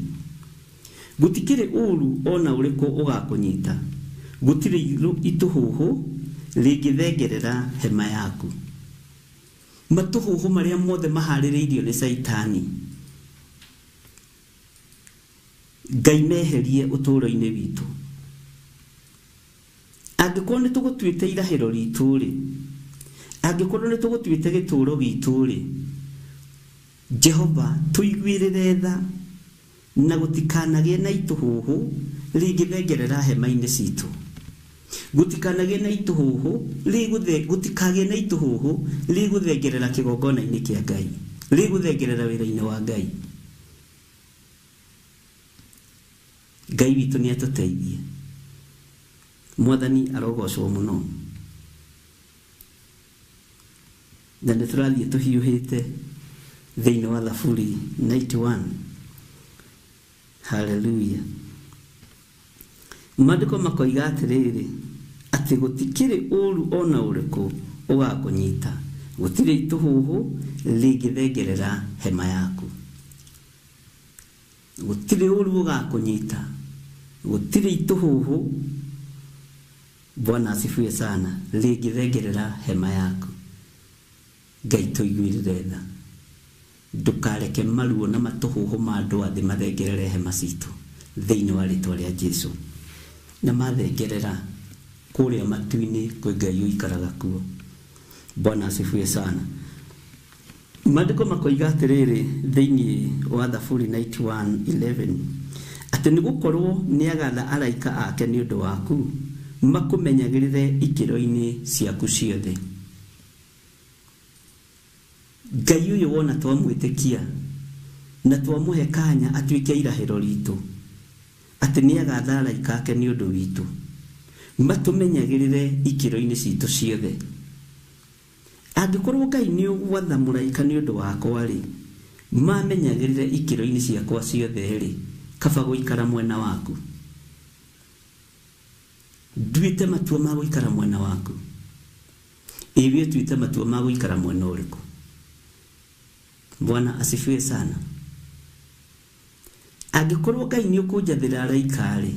Gũtikĩrĩ ũru ona ũrĩkũ ũgakũnyita, gũtirĩ itũhũhũ rĩngĩthengerera hema yaku. Matũhũhũ marĩa mothe maharĩrĩirio nĩ Caitani, Ngai meherie ũtũũro-inĩ witũ. Angĩkorwo nĩ tũgũtuĩte irahĩro ritũ rĩ, angĩkorwo nĩ tũgũtuĩte gĩtũũro gitũ rĩ, Jehova tũiguĩrĩre tha na gũtikanagĩe na itũhũhũ rĩngĩthengerera hema-inĩ citũ. Gũtikanagĩe na itũhũhũ gũtikagĩe na itũhũhũ rĩgũthengerera kĩgongona-inĩ kĩa Ngai, rĩgũthengerera wĩra-inĩ wa Ngai. Ngai witũ nĩ atũteithie. Mwathani arogocwo mũno. Na nĩ tũrathiĩ tũhiũhĩte thĩinĩ wa Thaburi 91. Haleluya. Maandĩko makoiga atĩrĩrĩ, atĩ gũtikĩrĩ ũru ona ũrĩkũ ũgakũnyita, gũtirĩ itũhũhũ rĩngĩthengerera hema yaku. Gũtirĩ ũru ũgakũnyita, gũtirĩ itũhũhũ, Bwana asifiwe sana, rĩngĩthengerera hema yaku. Ngai tũiguĩrĩre tha. Ndũkareke maruo na matũhũhũ ma andũ a thĩ mathengerere hema citũ thĩinĩ wa rĩtwa rĩa Jesũ. Na mathengerera kũrĩa matu-inĩ kwĩ Ngai ũikaraga kuo. Bwana asifiwe sana. Maandĩko makoiga atĩrĩrĩ thĩinĩ wa Thaburi 91:11 atĩ nĩ gũkorwo nĩ agatha araika ake nĩ ũndũ waku, makũmenyagĩrĩre ikĩro-inĩ ciaku ciothe. Ngai ũyũ wona twamwĩtĩkia na twamũhe kanya atuĩke irahĩro ritũ, atĩ nĩ agatha araika ake nĩ ũndũ witũ, matũmenyagĩrĩre ikĩro-inĩ citũ ciothe. Angĩkorwo Ngai nĩ ũgwatha mũraika nĩ ũndũ wakwa rĩ, mamenyagĩrĩre ikĩro-inĩ ciakwa ciothe rĩ, kaba gũikara mwena waku. Nduĩte matua ma gũikara mwena waku. Ĩwe tuĩte matua ma gũikara mwena ũrĩkũ? Bwana asifiwe sana. Angĩkorwo Ngai nĩ ũkũnjathĩra araika rĩ,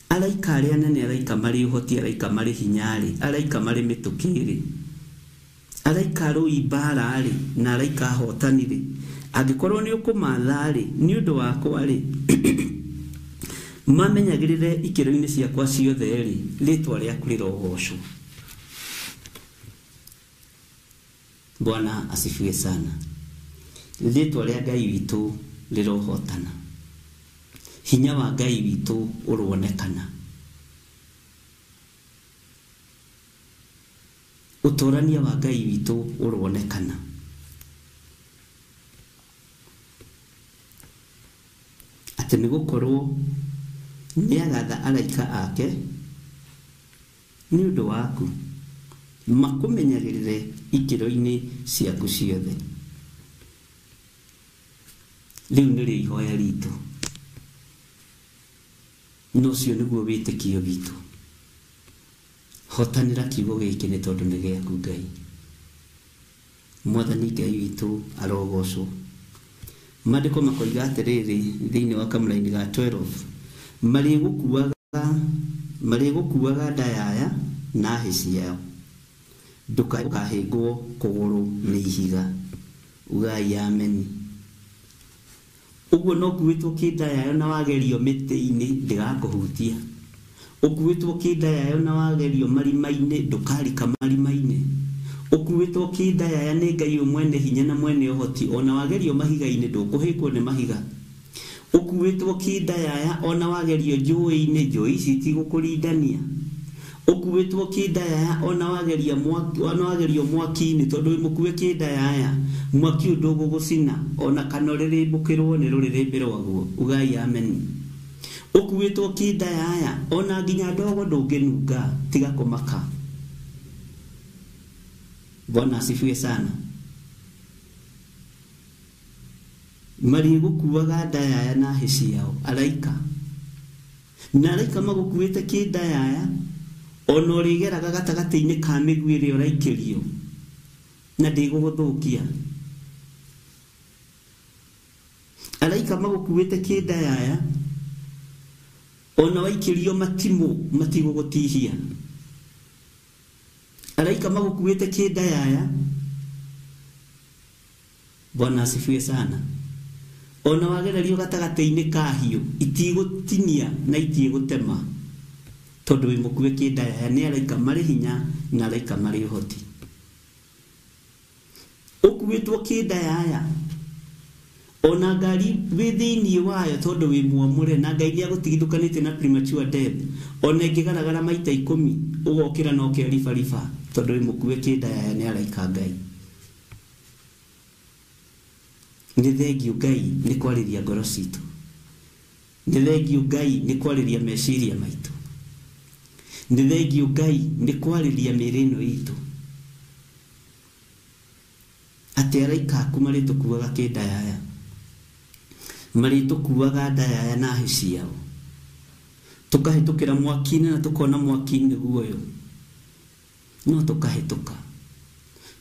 araika arĩa anene, araika marĩ ũhoti, araika marĩ hinya rĩ, araika marĩ mĩtũkĩ rĩ, araika arũi mbara rĩ, na araika ahotani rĩ, angĩkorwo nĩ ũkũmatha rĩ, nĩ ũndũ wakwa rĩ, mamenyagĩrĩre ikĩro-inĩ ciakwa ciothe rĩ, rĩtwa rĩaku rĩrogocwo. Bwana asifiwe sana. Rĩtwa rĩa Ngai witũ rĩrohotana. Hinya wa Ngai witũ ũronekana. Ũtũrania wa Ngai witũ ũronekana. Atĩ nĩ gũkorwo nĩ agatha araika ake nĩ ũndũ waku, makũmenyagĩrĩre ikĩro-inĩ ciaku ciothe. Rĩu nĩrĩo ihoya ritũ, na ũcio nĩguo wĩtĩkio witũ. Hotanĩra kiugo gĩkĩ nĩ tondũ nĩ gĩaku Ngai. Mwathani Ngai witũ arogocwo. Maandĩko makoiga atĩrĩrĩ thĩinĩ wa kamũraini ga 12, marĩgũkuaga ndayaya na hĩ ciao, ndũkahĩngwo kũgũrũ nĩ ihiga. Ugai ameni. Ũguo no kuĩtwo kĩndayayo na wagerio mĩtĩ-inĩ ndĩgakũhutia. Ũkuĩtwo kĩndayayo na wagerio marima-inĩ ndũkarika marima-inĩ. Ũkuĩtwo kĩndayaya nĩ Ngai ũyũ mwene hinya na mwene ũhoti, ona wagerio mahiga-inĩ ndũkũhĩngwo nĩ mahiga. Ũkuĩtwo kĩndayaya ona wagerio njũĩ-inĩ, njũĩ ici itigũkũrindania. Ũkuĩtwo kĩndayaya ona wageria mwaki, ona wagerio mwaki-inĩ, tondũ wĩ mũkue kĩndayaya, mwaki ũyũ ndũgũgũcina ona kana ũrĩrĩmbũkĩrwo nĩ rũrĩrĩmbĩ rwaguo. Ugai ameni. Ũkuĩtwo kĩndayaya ona nginya ndogo ndũngĩnunga, tiga kũmaka. Bwana asifiwe sana. Marĩgũkuaga ndayaya na hĩ ciao araika, na araika magũkuĩte kĩndayaya ona ũrĩgeraga gatagatĩ-inĩ ka mĩguĩ ĩrĩa ũraikĩrio na ndĩgũgũthũkia. Araika magũkuĩte kĩndayaya ona waikĩrio matimũ matigũgũtihia. Araika magũkuĩte kĩndayaya. Bwana asifiwe sana. Ona wagererio gatagatĩ-inĩ ka hiũ itigũtinia na itigũtema, tondũ wĩ mũkue kĩndayaya nĩ araika marĩ hinya na araika marĩ ũhoti. Ũkuĩtwo kĩndayaya ona ngari wĩ thĩinĩ wayo, tondũ wĩ mwamũre na Ngai nĩagũtigithũkanĩtie na premature death, ona ĩngĩgaragara maita 10 ũgokĩra na ũkeribariba, tondũ wĩ mũkue kĩndayaya nĩ araika Ngai. Nĩ thengiũ Ngai nĩ kwarĩria ngoro citũ, nĩ thengiũ Ngai nĩ kwarĩria meciria maitũ, nĩ thengiũ Ngai nĩ kwarĩria mĩĩrĩ ĩno itũ, atĩ araika aku marĩtũkuaga kĩndayaya, marĩtũkuaga ndayaya na hĩ ciao, tũkahĩtũkĩra mwaki-inĩ na tũkona mwaki-inĩ guoyo, no tũkahĩtũka.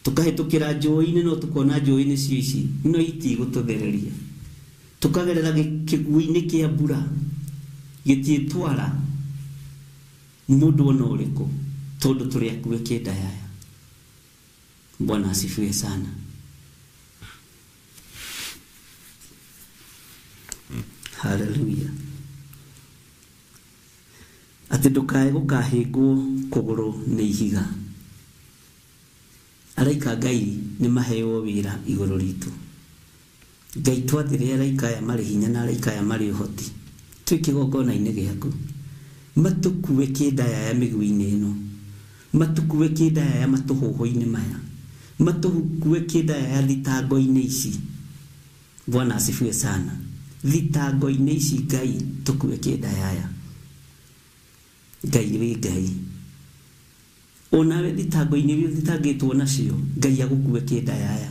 Tũkahĩtũkĩra njũĩ-inĩ no tũkona njũĩ-inĩ cio ici no itigũtũthereria. Tũkagerera kĩguũ-inĩ kĩa mbura gĩtiĩtwara mũndũ ona ũrĩkũ, tondũ tũrĩ akue kĩndayaya. Bwana asifiwe sana. Haleluya. Atĩ ndũkae gũkahĩngwo kũgũrũ nĩ ihiga. Araika Ngai nĩ maheo wĩra igũrũ ritũ. Ngai twathire araika aya marĩ hinya na araika aya marĩ ũhoti, twĩ kĩgongona-inĩ gĩaku, matũkue kĩndayaya mĩguĩ-inĩ ĩno, matũkue kĩndayaya matũhũhũ-inĩ maya, matũkue kĩndayaya thitango-inĩ ici. Bwana asifiwe sana. Thitango-inĩ ici Ngai tũkue kĩndayaya. Ngai wĩ Ngai. Onawe thitango-inĩ iria ũthitangĩtwo nacio, Ngai agũkue kĩndayaya.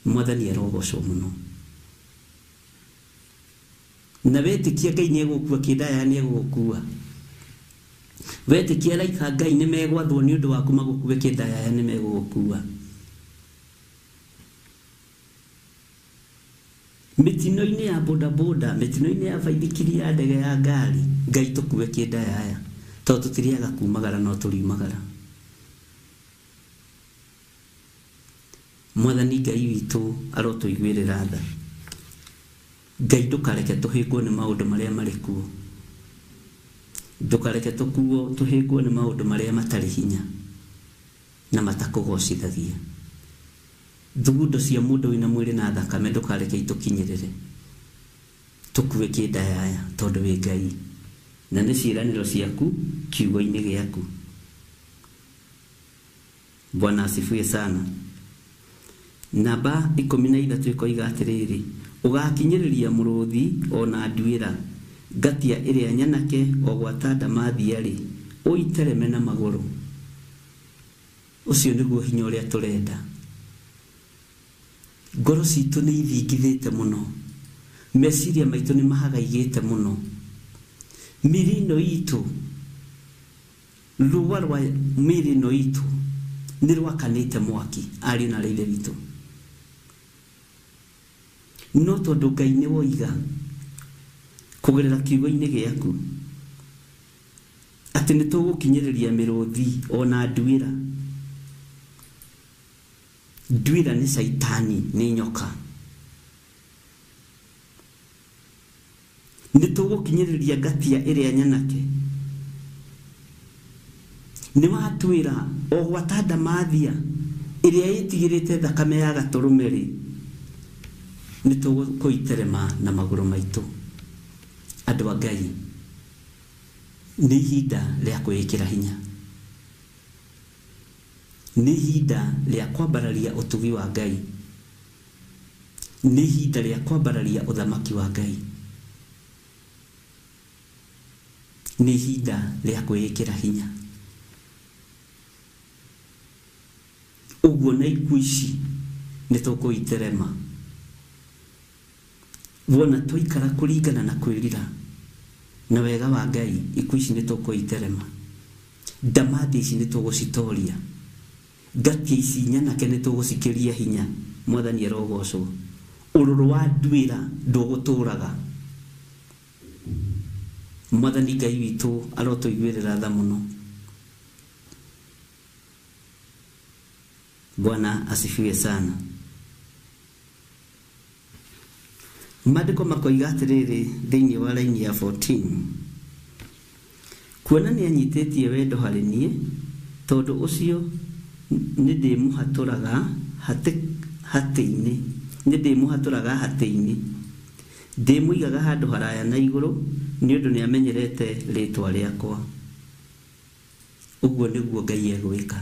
Mwathani arogocwo mũno. Na wetĩkia Ngai nĩegũkua kĩndayaya, nĩegũgũkua. Wetĩkia araika Ngai nĩmegwathwo nĩ ũndũ waku magũkue kĩndayaya, nĩmegũgũkua. Mĩtino-inĩ ya bodaboda, mĩtino-inĩ ya baithikiri, ya ndege, ya ngari, Ngai tũkue kĩndayaya, tondũ tũtiriaga kumagara no tũriumagara. Mwathani Ngai witũ arotũiguĩrĩra tha. Ngai ndũkareke tũhĩngwo nĩ maũndũ marĩa marĩ kuo, ndũkareke tũkuo tũhĩngwo nĩ maũndũ marĩa matarĩ hinya na matakũgocithagia. Thugundo cia mũndũ wĩna mwĩrĩ na thakame ndũkareke itũkinyĩrĩre, tũkue kĩndayaya, tondũ wĩ Ngai na nĩ ciĩranĩro ciaku kiugo-inĩ gĩaku. Bwana asifiwe sana. Namba 13 ĩkoiga atĩrĩrĩ, ũgakinyĩrĩria mũrũthi ona nduĩra, ngatia ĩrĩa nyanake o gwata ndamathia-rĩ, ũitereme na magũrũ. Ũcio nĩguo hinya ũrĩa tũrenda. Ngoro citũ nĩ ithingithĩte mũno, meciria maitũ nĩ mahagaigĩte mũno, mĩĩrĩ ĩno itũ, rũa rwa mĩĩrĩ ĩno itũ nĩ rwakanĩte mwaki, ariũ na aarĩ a Ithe witũ. No tondũ Ngai nĩ woiga kũgerera kiugo-inĩ gĩaku atĩ nĩ tũgũkinyĩrĩria mĩrũthi ona nduĩra. Nduĩra nĩ caitani, nĩ nyoka. Nĩ tũgũkinyĩrĩria ngatia ĩrĩa nyanake. Nĩ watwĩra o gwata ndamathia ĩrĩa ĩtigĩrĩte thakame ya gatũrũme rĩ, Nĩ tũgũiterema na magũrũ maitũ. Andũ a Ngai, nĩ ihinda rĩa kwĩĩkĩra hinya, nĩ ihinda rĩa kwambararia ũtugi wa Ngai, nĩ ihinda rĩa kwambararia ũthamaki wa Ngai, nĩ ihinda rĩa kwĩĩkĩra hinya. Ũguo na ikuũ ici nĩ tũkũiterema. Wona twaikara kũringana na kwĩrira na wega wa Ngai, ikuũ ici nĩ tũkũiterema. Ndamathi ici nĩ tũgũcitoria. Ngatia ici nyanake nĩ tũgũcikĩria hinya. Mwathani arogocwo. Ũrũrũ wa nduĩra ndũgũtũraga. Mwathani Ngai witũ arotũiguĩrĩra tha mũno. Bwana asifiwe sana. Maandĩko makoiga atĩrĩrĩ thĩinĩ wa raini ya 14, kuona nĩ anyitĩtie wendo harĩ niĩ, tondũ ũcio nĩ ndĩmũhatũraga hatĩ-inĩ, nĩ ndĩmũhatũraga hatĩ-inĩ, ndĩmũigaga handũ haraya na igũrũ, nĩ ũndũ nĩ amenyerete rĩĩtwa rĩakwa. Ũguo nĩguo Ngai egwĩka.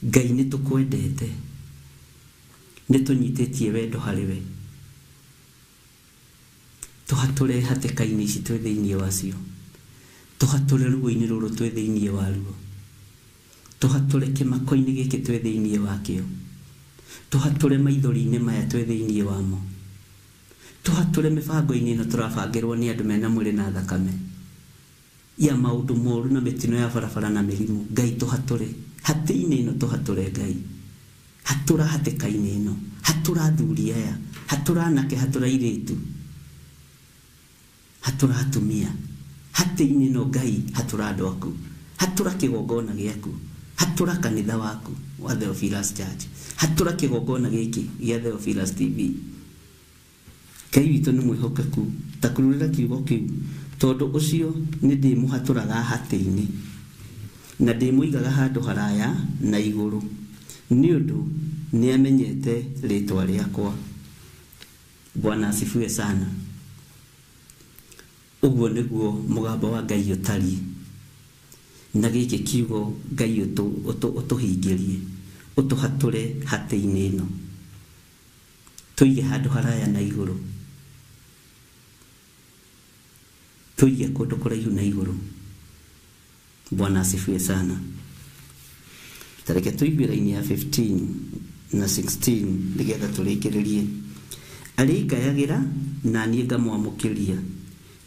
Ngai nĩ tũkwendete, nĩ tũnyitĩtie wendo harĩ we, tũhatũre hatĩka-inĩ ici twĩ thĩinĩ wacio, tũhatũre ruo-inĩ rũrũ twĩ thĩinĩ waruo, tũhatũre kĩmako-inĩ gĩkĩ twĩ thĩinĩ wakĩo, tũhatũre maithori-inĩ maya twĩ thĩinĩ wamo, tũhatũre mĩbango-inĩ ĩno tũrabangĩrwo nĩ andũ mena mwĩrĩ na thakame ya maũndũ moru na mĩtino ya barabara na mĩrimũ. Ngai tũhatũre hatĩ-inĩ ĩno, tũhatũre Ngai, hatũra hatĩka-inĩ ĩno, hatũra athuri aya, hatũra anake, hatũra airĩtu, hatũra atumia, hatĩ-inĩ ĩno Ngai, hatũra andũ aku, hatũra kĩgongona gĩaku, hatũra kanitha waku wa Theophilus Church, hatũra kĩgongona gĩkĩ gĩa Theophilus TV. Ngai witũ nĩ mwĩhokeku, ta kururĩra kiugo kĩu, tondũ ũcio nĩ ndĩmũhatũraga hatĩ-inĩ na ndĩmũigaga handũ haraya na igũrũ, nĩ ũndũ nĩ amenyete rĩĩtwa rĩakwa. Bwana asifiwe sana. Ũguo nĩguo mũgambo wa Ngai ũtariĩ, na gĩkĩ kiugo Ngai ũtũhingĩrie, ũtũhatũre hatĩ-inĩ ĩno, tũige handũ haraya na igũrũ, tũige kũndũ kũraihu na igũrũ. Bwana asifiwe sana. Tareke tũigue raini ya 15 na 16 nĩgetha tũrĩkĩrĩrie. Arĩngayagĩra na niĩ ngamwamũkĩria,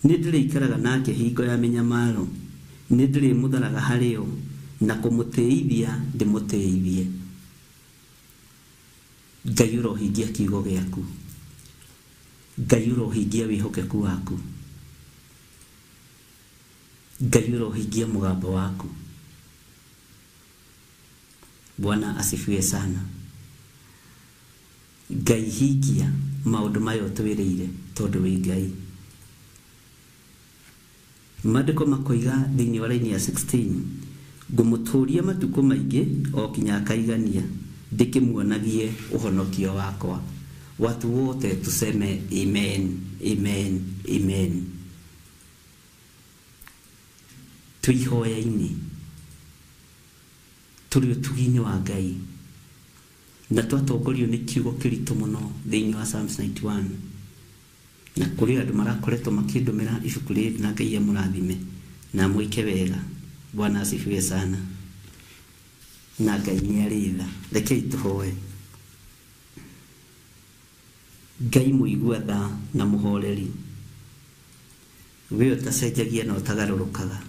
nĩ ndĩrĩikaraga nake hingo ya mĩnyamaro, nĩ ndĩrĩmũtharaga harĩ yo, na kũmũtĩithia ndĩmũtĩithie. Ngai ũrohingia kiugo gĩaku, Ngai ũrohingia wĩhokeku waku, Ngai ũrohingia mũgambo waku. Bwana asifiwe sana. Ngai hingia maũndũ maya ũtwĩrĩire, tondũ wĩ Ngai. Maandĩko makoiga thĩinĩ wa raini ya 16, ngũmũtũũria matukũ maingĩ o kinya akaigania, ndĩkĩmuonagie ũhonokio wakwa. Watu wote tuseme amen, amen, amen. Twĩ ihoya-inĩ, tũrĩ ũtugi-inĩ wa Ngai, na twatongorio nĩ kiugo kĩritũ mũno thĩinĩ wa Psalms 91, na kũrĩ andũ marakoretwo makĩndũmĩra ibuku rĩrĩ, na Ngai amũrathime na amwĩke wega. Bwana asifiwe sana. Na Ngai nĩ arĩ tha. Rekei tũhoe. Ngai mũigua tha na mũhoreri, we ũtacenjagia na ũtagarũrũkaga,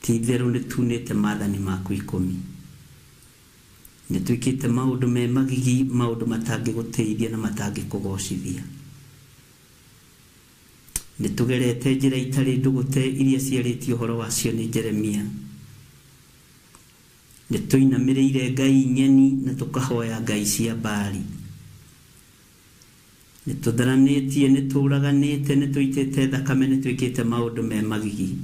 ti itherũ nĩ tunĩte maathani maku 10, nĩ twĩkĩte maũndũ me magigi, maũndũ matangĩgũteithia na matangĩkũgocithia. Nĩ tũgerete njĩra itarĩ ndũgũte iria ciarĩtie ũhoro wacio nĩ Jeremia. Nĩ tũinamĩrĩire ngai ng'eni na tũkahoya ngai cia Baali. Nĩ tũtharanĩtie, nĩ tũraganĩte, nĩ tũitĩte thakame, nĩ twĩkĩte maũndũ me magigi.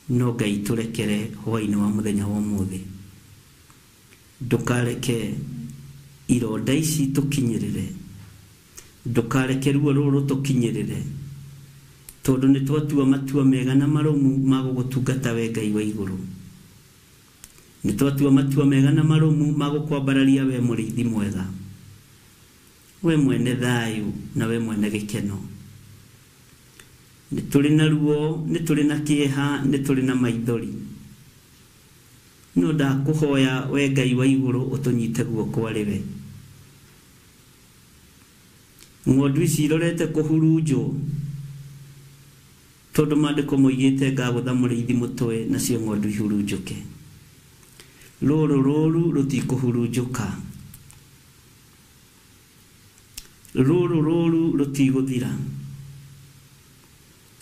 No Ngai tũrekere hwaĩ-inĩ wa mũthenya wa ũmũthĩ. Ndũkareke Ironda ici tũkinyĩrĩre, ndũkareke ruo rũrũ tũkinyĩrĩre, tondũ nĩ twatua matua mega na marũmu ma gũgũtungata we Ngai wa igũrũ. Nĩ twatua matua mega na marũmu ma gũkwambararia we mũrĩithi mwega, we mwene thayũ na we mwene gĩkeno. Nĩ tũrĩ na ruo, nĩ tũrĩ na kĩeha, nĩ tũrĩ na maithori, no ndakũhoya we Ngai wa igũrũ ũtũnyite guoko arĩ we. Ng'ondu ici irorete kũhurunjwo, tondũ maandĩko moigĩte ngagũtha mũrĩithi mũtwe nacio ng'ondu ihurunjũke. Rũrũ rũru rũtikũhurunjũka, rũrũ rũru rũtigũthira.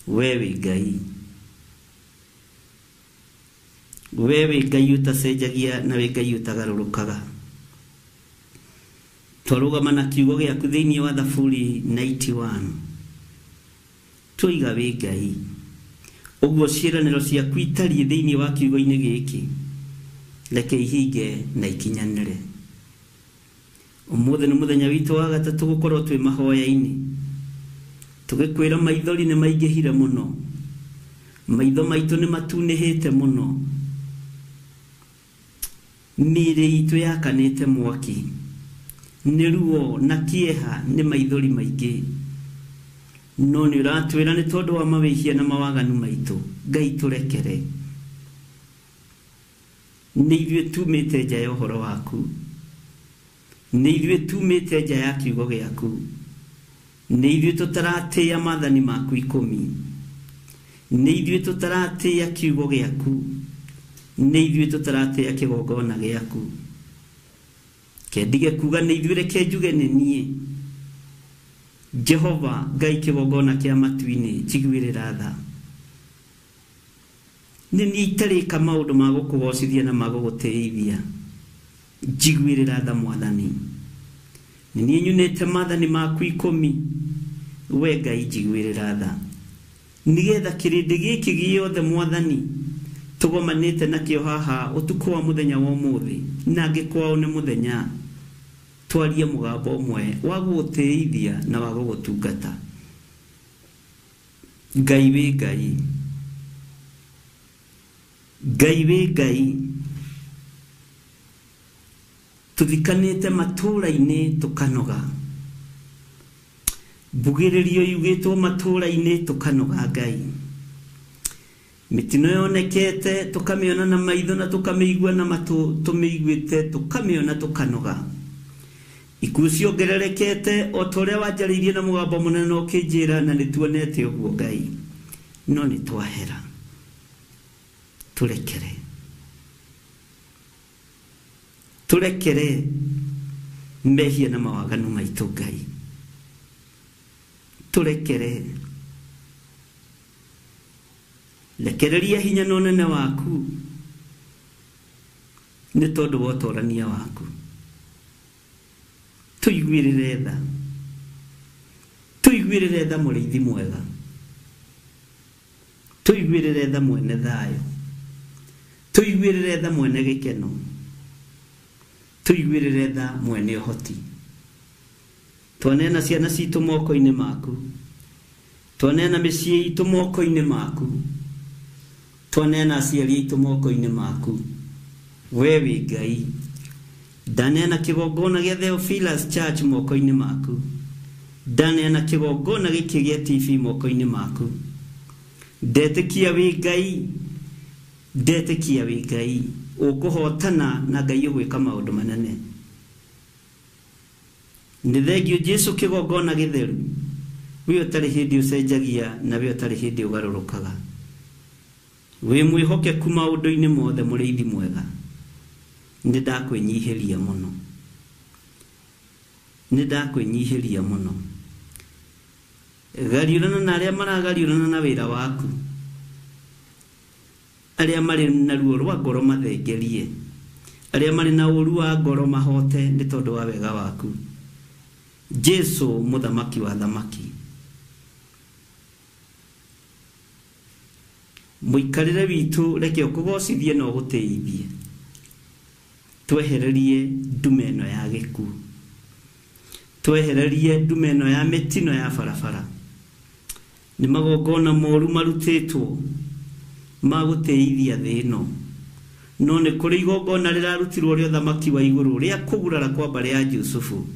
We wĩ Ngai, we wĩ Ngai ũtacenjagia na wĩ Ngai ũtagarũrũkaga. Twarũgama na kiugo gĩaku thĩinĩ wa Thaburi 91, twoiga wĩ Ngai, ũguo ciĩranĩro ciaku itariĩ thĩinĩ wa kiugo-inĩ gĩkĩ, reke ihinge na ikinyanĩre. Ũmũthĩ nĩ mũthenya witũ wa gatatũ gũkorwo twĩ mahoya-inĩ, tũgĩkwĩra maithori nĩ maingĩhire mũno, maitho maitũ nĩ matunĩhĩte mũno, mĩĩrĩ itũ yakanĩte mwaki nĩ ruo na kĩeha nĩ maithori maingĩ. No nĩ ũratwĩra nĩ tondũ wa mawĩhia na mawaganu maitũ, Ngai tũrekere. Nĩ ithuĩ tumĩte nja ya ũhoro waku, nĩ ithuĩ tumĩte nja ya kiugo gĩaku, nĩ ithuĩ tũtaratĩĩa maathani maku 10, nĩ ithuĩ tũtaratĩĩa kiugo gĩaku, nĩ ithuĩ tũtaratĩĩa kĩgongona gĩaku. Kendige kuga nĩ ithuĩ, reke njuge nĩ niĩ. Jehova Ngai kĩgongona kĩa matu-inĩ, njiguĩrĩra tha. Nĩ niĩ itarĩka maũndũ ma gũkũgocithia na ma gũgũtĩithia, njiguĩrĩra tha Mwathani. Nĩ niĩ nyunĩte maathani maku 10, we Ngai njiguĩrĩra tha, nĩgetha kĩrĩndĩ gĩkĩ gĩothe Mwathani tũgomanĩte nakĩo haha ũtukũ wa mũthenya wa ũmũthĩ, na angĩ kwao nĩ mũthenya, twarie mũgambo ũmwe wa gũgũtĩithia na wa gũgũtungata. Ngai wĩ Ngai, Ngai wĩ Ngai, tũthikanĩte matũũra-inĩ tũkanoga, mbugĩrĩrio yugĩtwo matũũra-inĩ tũkanoga. Ngai, mĩtino yonekete tũkamĩona na maitho na tũkamĩigua na matũ, tũmĩiguĩte tũkamĩona tũkanoga. Ikuũ ciongererekete o ta ũrĩa wanjarĩirie na mũgambo mũnene na ũkĩnjĩra, na nĩ tuonete ũguo Ngai, no nĩ twahera. Tũrekere, tũrekere mehia na mawaganu maitũ Ngai, tũrekere. Rekereria hinya na ũnene waku nĩ tondũ wa ũtorania waku. Tũiguĩrĩre tha, tũiguĩrĩre tha mũrĩithi mwega, tũiguĩrĩre tha mwene thayũ, tũiguĩrĩre tha mwene gĩkeno, tũiguĩrĩre tha mwene ũhoti. Twaneana ciana citũ moko-inĩ maku, twaneana mĩciĩ itũ moko-inĩ maku, twaneana aciari aitũ moko-inĩ maku. We wĩ Ngai, ndaneana kĩgongona gĩa Theophilus Church moko-inĩ maku, ndaneana kĩgongona gĩkĩ gĩa TV moko-inĩ maku. Ndetĩkia wĩ Ngai, ndetĩkia wĩ Ngai ũkũhotana na Ngai ũgwĩka maũndũ manene. Nĩ thengio Jesu kĩgongona gĩtheru, we ũtarĩ hĩndĩ ũcenjagia na we ũtarĩ hĩndĩ ũgarũrũkaga. Wĩ mwĩhokeku maũndũ-inĩ mothe mũrĩithi mwega, nĩ ndakwĩnyihĩria mũno, nĩ ndakwĩnyihĩria mũno. Gariũrana na arĩa maragariũrana na wĩra waku, arĩa marĩ na ruo rwa ngoro mathengerie, arĩa marĩ na ũru wa ngoro mahote nĩ tondũ wa wega waku. Jesu mũthamaki wa thamaki, mũikarĩre witũ reke ũkũgocithie na ũgũtĩithie, twehererie ndume ĩno ya gĩkuũ. Twehererie ndume ĩno ya mĩtino ya barabara. Nĩ magongona moru marutĩtwo ma gũtĩithia thĩ ĩno, no nĩ kũrĩ igongona rĩrarutirwo rĩa ũthamaki wa igũrũ rĩa kũgurara kwa mbarĩ ya Jusufu.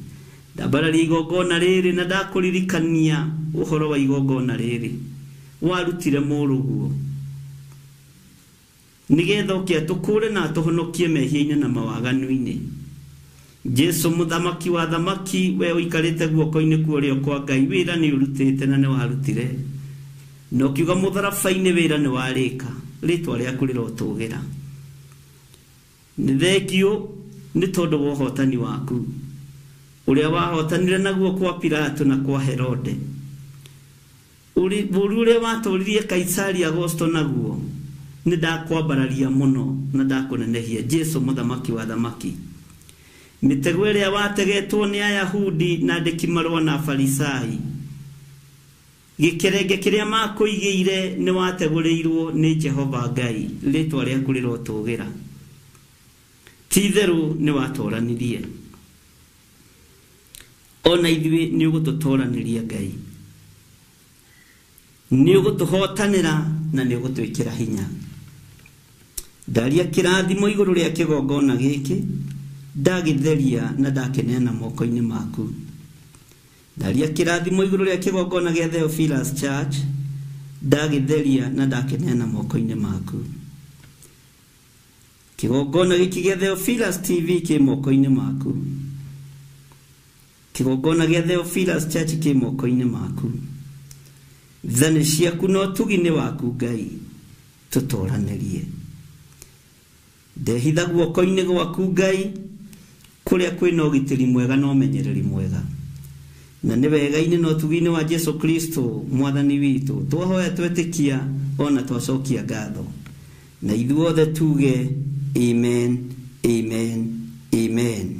Ndambararia igongona rĩrĩ na ndakũririkania ũhoro wa igongona rĩrĩ warutire mũrũguo, nĩgetha ũke atũkũũre na atũhonokie mehia-inĩ na mawaganu-inĩ. Jesu mũthamaki wa thamaki, we ũikarĩte guoko-inĩ kwa ũrĩo kwa Ngai, wĩra nĩ ũrutĩte na nĩ warutire, na ũkiuga mũtharaba-inĩ wĩra nĩ warĩka, rĩtwa rĩaku rĩrotũgĩra. Nĩ thengio nĩ tondũ wa ũhotani waku ũrĩa wahotanire naguo kwa Pilato na kwa Herode, ũru ũrĩa watũririe Kaisari Augusto naguo, nĩ ndakwambararia mũno na ndakũnenehia. Jesu mũthamaki wa thamaki, mĩtego ĩrĩa wategetwo nĩ Ayahudi na andĩki marũa na Afarisai, gĩkerenge kĩrĩa makũigĩire nĩ wategũrĩirwo nĩ Jehova Ngai, rĩtwa rĩaku rĩrotũgĩra. Ti-itherũ nĩ watoranirie, ona ithuĩ nĩ ũgũtũtoranĩria Ngai, nĩ ũgũtũhotanĩra na nĩ ũgũtwĩkĩra hinya. Ndaria kĩrathimo igũrũ rĩa kĩgongona gĩkĩ, ndagĩtheria na ndakĩneana moko-inĩ maku. Ndaria kĩrathimo igũrũ rĩa kĩgongona gĩa Theophilus Church, ndagĩtheria na ndakĩneana moko-inĩ maku. Kĩgongona gĩkĩ gĩa Theophilus TV kĩ moko-inĩ maku. Kĩgongona gĩa Theophilus Church kĩ moko-inĩ maku. Tha nĩ ciaku na ũtugi nĩ waku Ngai, tũtoranĩrie. Ndehitha guoko-inĩ gwaku Ngai, kũrĩa kwĩna ũgitĩri mwega na ũmenyereri mwega. Na nĩ wega-inĩ na ũtugi-inĩ wa Jesu Kristo mwathani witũ, twahoya twetĩkia ona twacokia ngatho, na ithuothe tuge amen, amen, amen.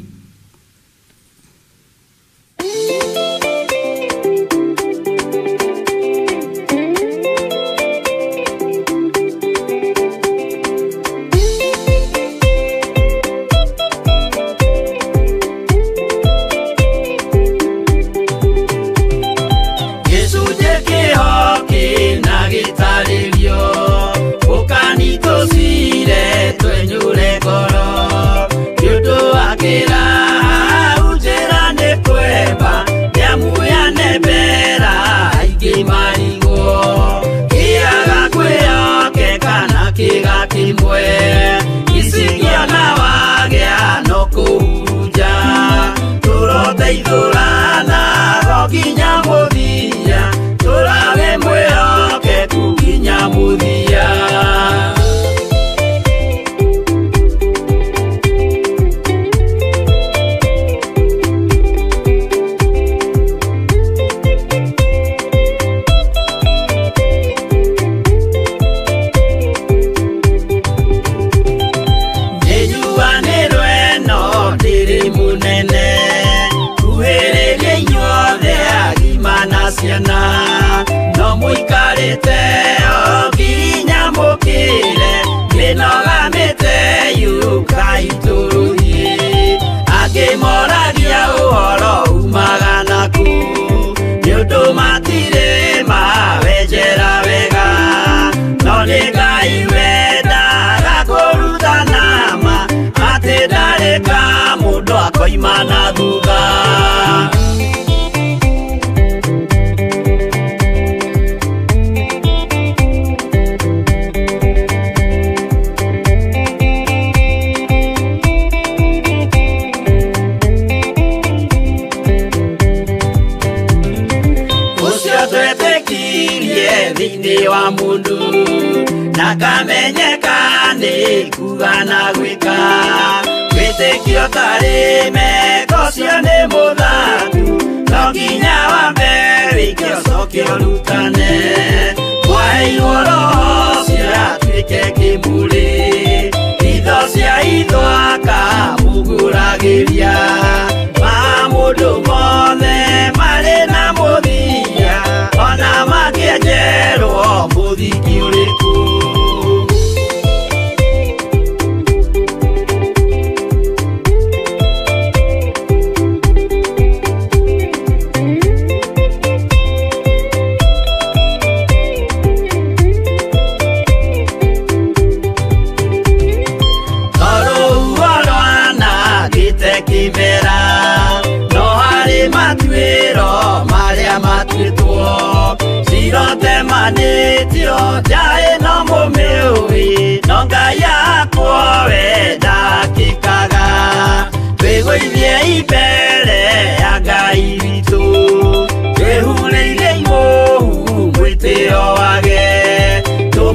Imana thutha. Ucio twetĩkirie thĩinĩ wa mũndũ na kamenyeka nĩ kuga na gwĩka, wĩtĩkio tarĩ meko ũcio nĩ mũthatu, no nginya wambe wĩke ũcoke ũrutane. Mwaheirwo roho ũcio atuĩke kĩmũrĩ, itho cia itho akamũgũragĩria. Ma mũndũ mothe marĩ na mũthia, ona mangĩenjerwo mũthingi ũrĩkũ.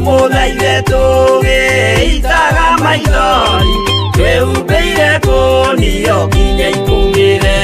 Tũmũthaithe tũgĩitaga maithori twĩhumbĩire kũnio nginya ikũmĩre.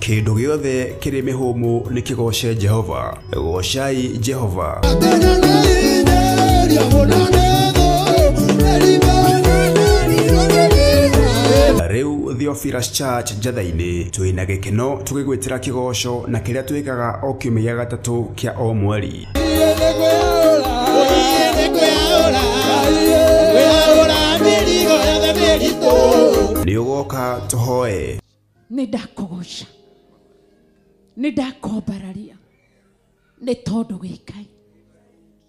Kĩndũ gĩothe kĩrĩ mĩhũmũ nĩ kĩgooce Jehova. Goocai Jehova. Rĩu Theophilus Church Njatha-inĩ twĩna gĩkeno tũgĩgwĩtĩra kĩgoco na kĩrĩa twĩkaga o kiumia gĩa gatatũ kĩa o mweri. Nĩ ũgoka tũhoe. Nĩ ndakũgoca, nĩ ndakwambararia, nĩ tondũ wĩ Ngai.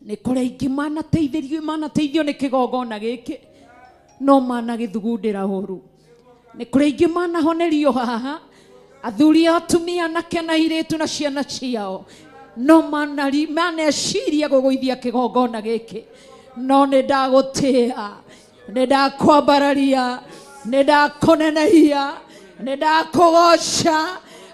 Nĩ kũrĩ aingĩ manateithĩrio, manateithio nĩ kĩgongona gĩkĩ, no managĩthugundĩra ũru. Nĩ kũrĩ aingĩ manahonerio haha, athuri, atumia, anake na airĩtu na ciana ciao, no maneciria gũgũithia kĩgongona gĩkĩ. No nĩ ndagũtĩĩa, nĩ ndakwambararia, nĩ ndakũnenehia, nĩ ndakũgoca,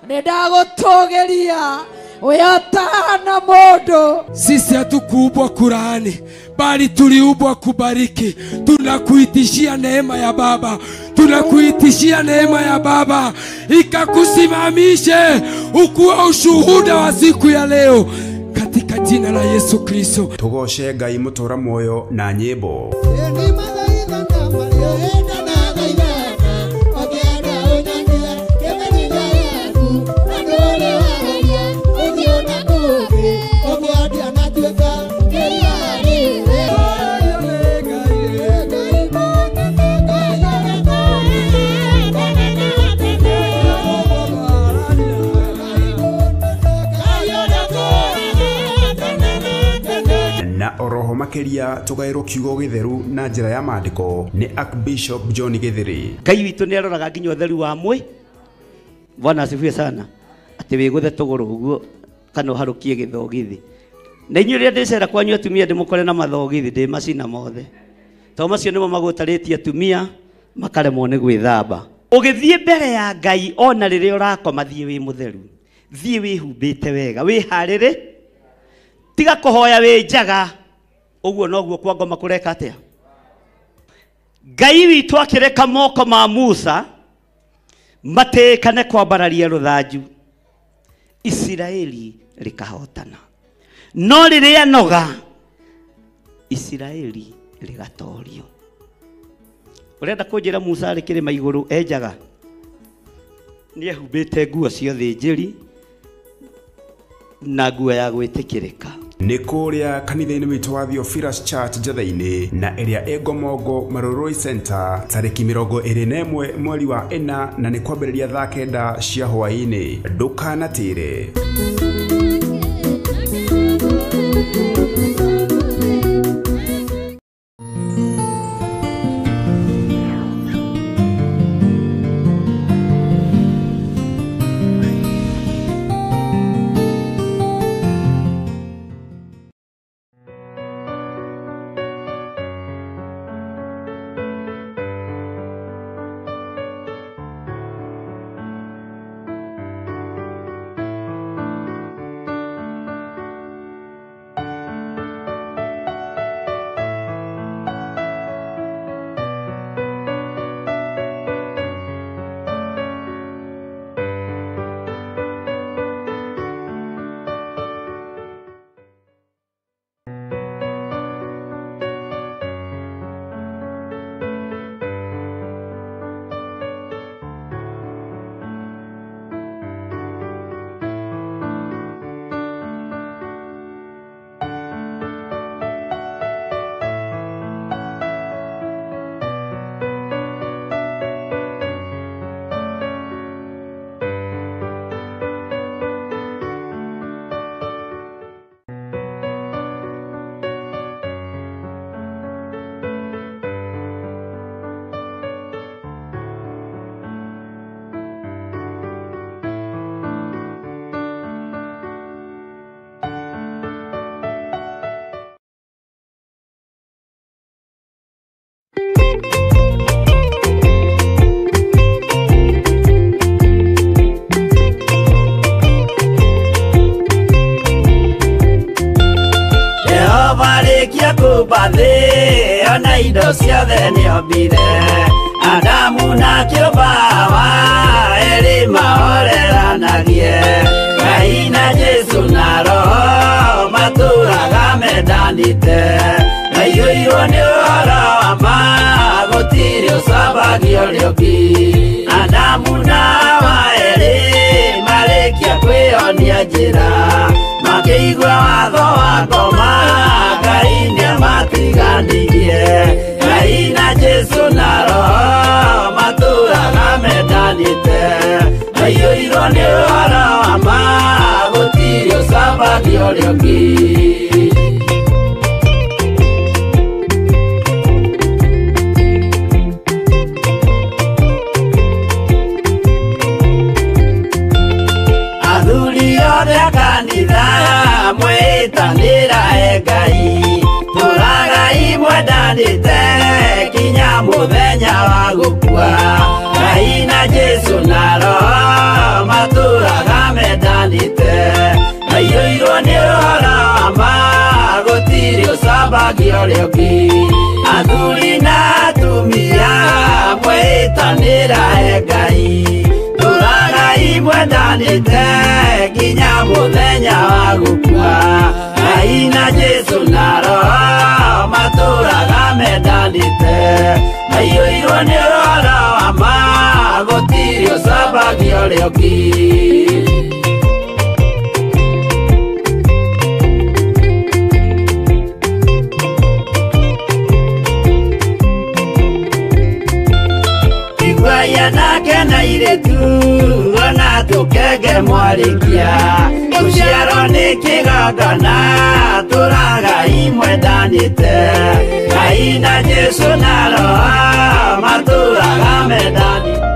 nĩ ndagũtũgĩria, wĩotana mũndũ. Sisi hatukuumbwa kulaani, bali tuliumbwa kubariki. Tunakuitishia neema ya Baba, tunakuitishia neema ya Baba ikakusimamishe ukuwe ushuhuda wa siku ya leo, katika jina la Yesu Kristo. Tũgooce Ngai mũtũra muoyo na nyĩmbo. Oroho makeria tugairwo kiugo githeru na njira ya maandiko ni Archbishop John Githiri. Ngai witũ nĩ aroraga nginya ũtheru wa mwĩ. Bwana asifiwe sana. Atĩ wĩgũthe tũgũrũ ũguo kana ũharũkie gĩthogithi. Na inyuĩ rĩrĩa ndĩcera kwanyu atumia ndĩmũkore na mathogithi ndĩmacina mothe. Tondũ macio nĩmo magũtarĩtie atumia makaremwo nĩ gwĩthamba. Ũgĩthiĩ mbere ya Ngai ona rĩrĩa ũrakoma thiĩ wĩ mũtheru. Thiĩ wĩhumbĩte wega, wĩharĩrĩ. Tiga kũhoya wĩ njaga. Ũguo noguo kwa ngoma kũreka atĩa? Ngai witũ akĩreka moko ma Musa matĩkane kwambararia rũthanju, Isiraeli rĩkahotana. No rĩrĩa noga, Isiraeli rĩgatorio. Ũrenda kũnjĩra Musa arĩ kĩrĩma igũrũ enjaga? Nĩ ehumbĩte nguo cia ũthĩnjĩri na nguo ya gwĩtĩkĩrĩka. Nĩ kũrĩa kanitha-inĩ witũ wa Theophilus Church Njatha-inĩ na ĩrĩa ĩ Ngomongo Marurui Center tarĩki 21 mweri wa 4 na nĩ kwambĩrĩria thaa 9 cia hwaĩ-inĩ. Ndũkanatĩre. akĩũmba thĩ ona indo ciothe nĩombire Adamu na akĩũmba Hawa erĩ mahoreranagie Ngai na Jesũ na Roho matũraga mendanĩte Maiyũirwo nĩ ũhoro wa ma gũtirĩ ũcambagia ũrĩa ũngĩ Adamu na Hawa erĩ marĩkia kwĩyonia njĩra makĩigua watho wa ngoma Ngai nĩamatiganirie Ngai na Jesũ na Roho matũraga mendanĩte Maiyũirwo nĩ ũhoro wa ma gũtirĩ ũcambagia ũrĩa ũngĩ Athuri othe a kanitha mwĩtanĩra e Ngai tũragai mwendanĩte kinya mũthenya wa gũkua Ngai na Jesũ na Roho matũraga mendanĩte Maiyũirwo nĩ ũhoro wa ma gũtirĩ ũcambagia ũrĩa ũngĩ Athuri na atumia mwĩtanĩra e Ngai tũragai mwendanĩte nginya mũthenya wa gũkua Ngai na Jesũ na Roho matũraga mendanĩte Maiyũirwo nĩ ũhoro wa ma gũtirĩ ũcambagia ũrĩa ũngĩ Iguai anake na airĩtu ona tũkenge mwarĩkia gũciarwo nĩ kĩgongona tũragai mwendanĩte Ngai na Jesũ na Roho matũraga mendanĩte.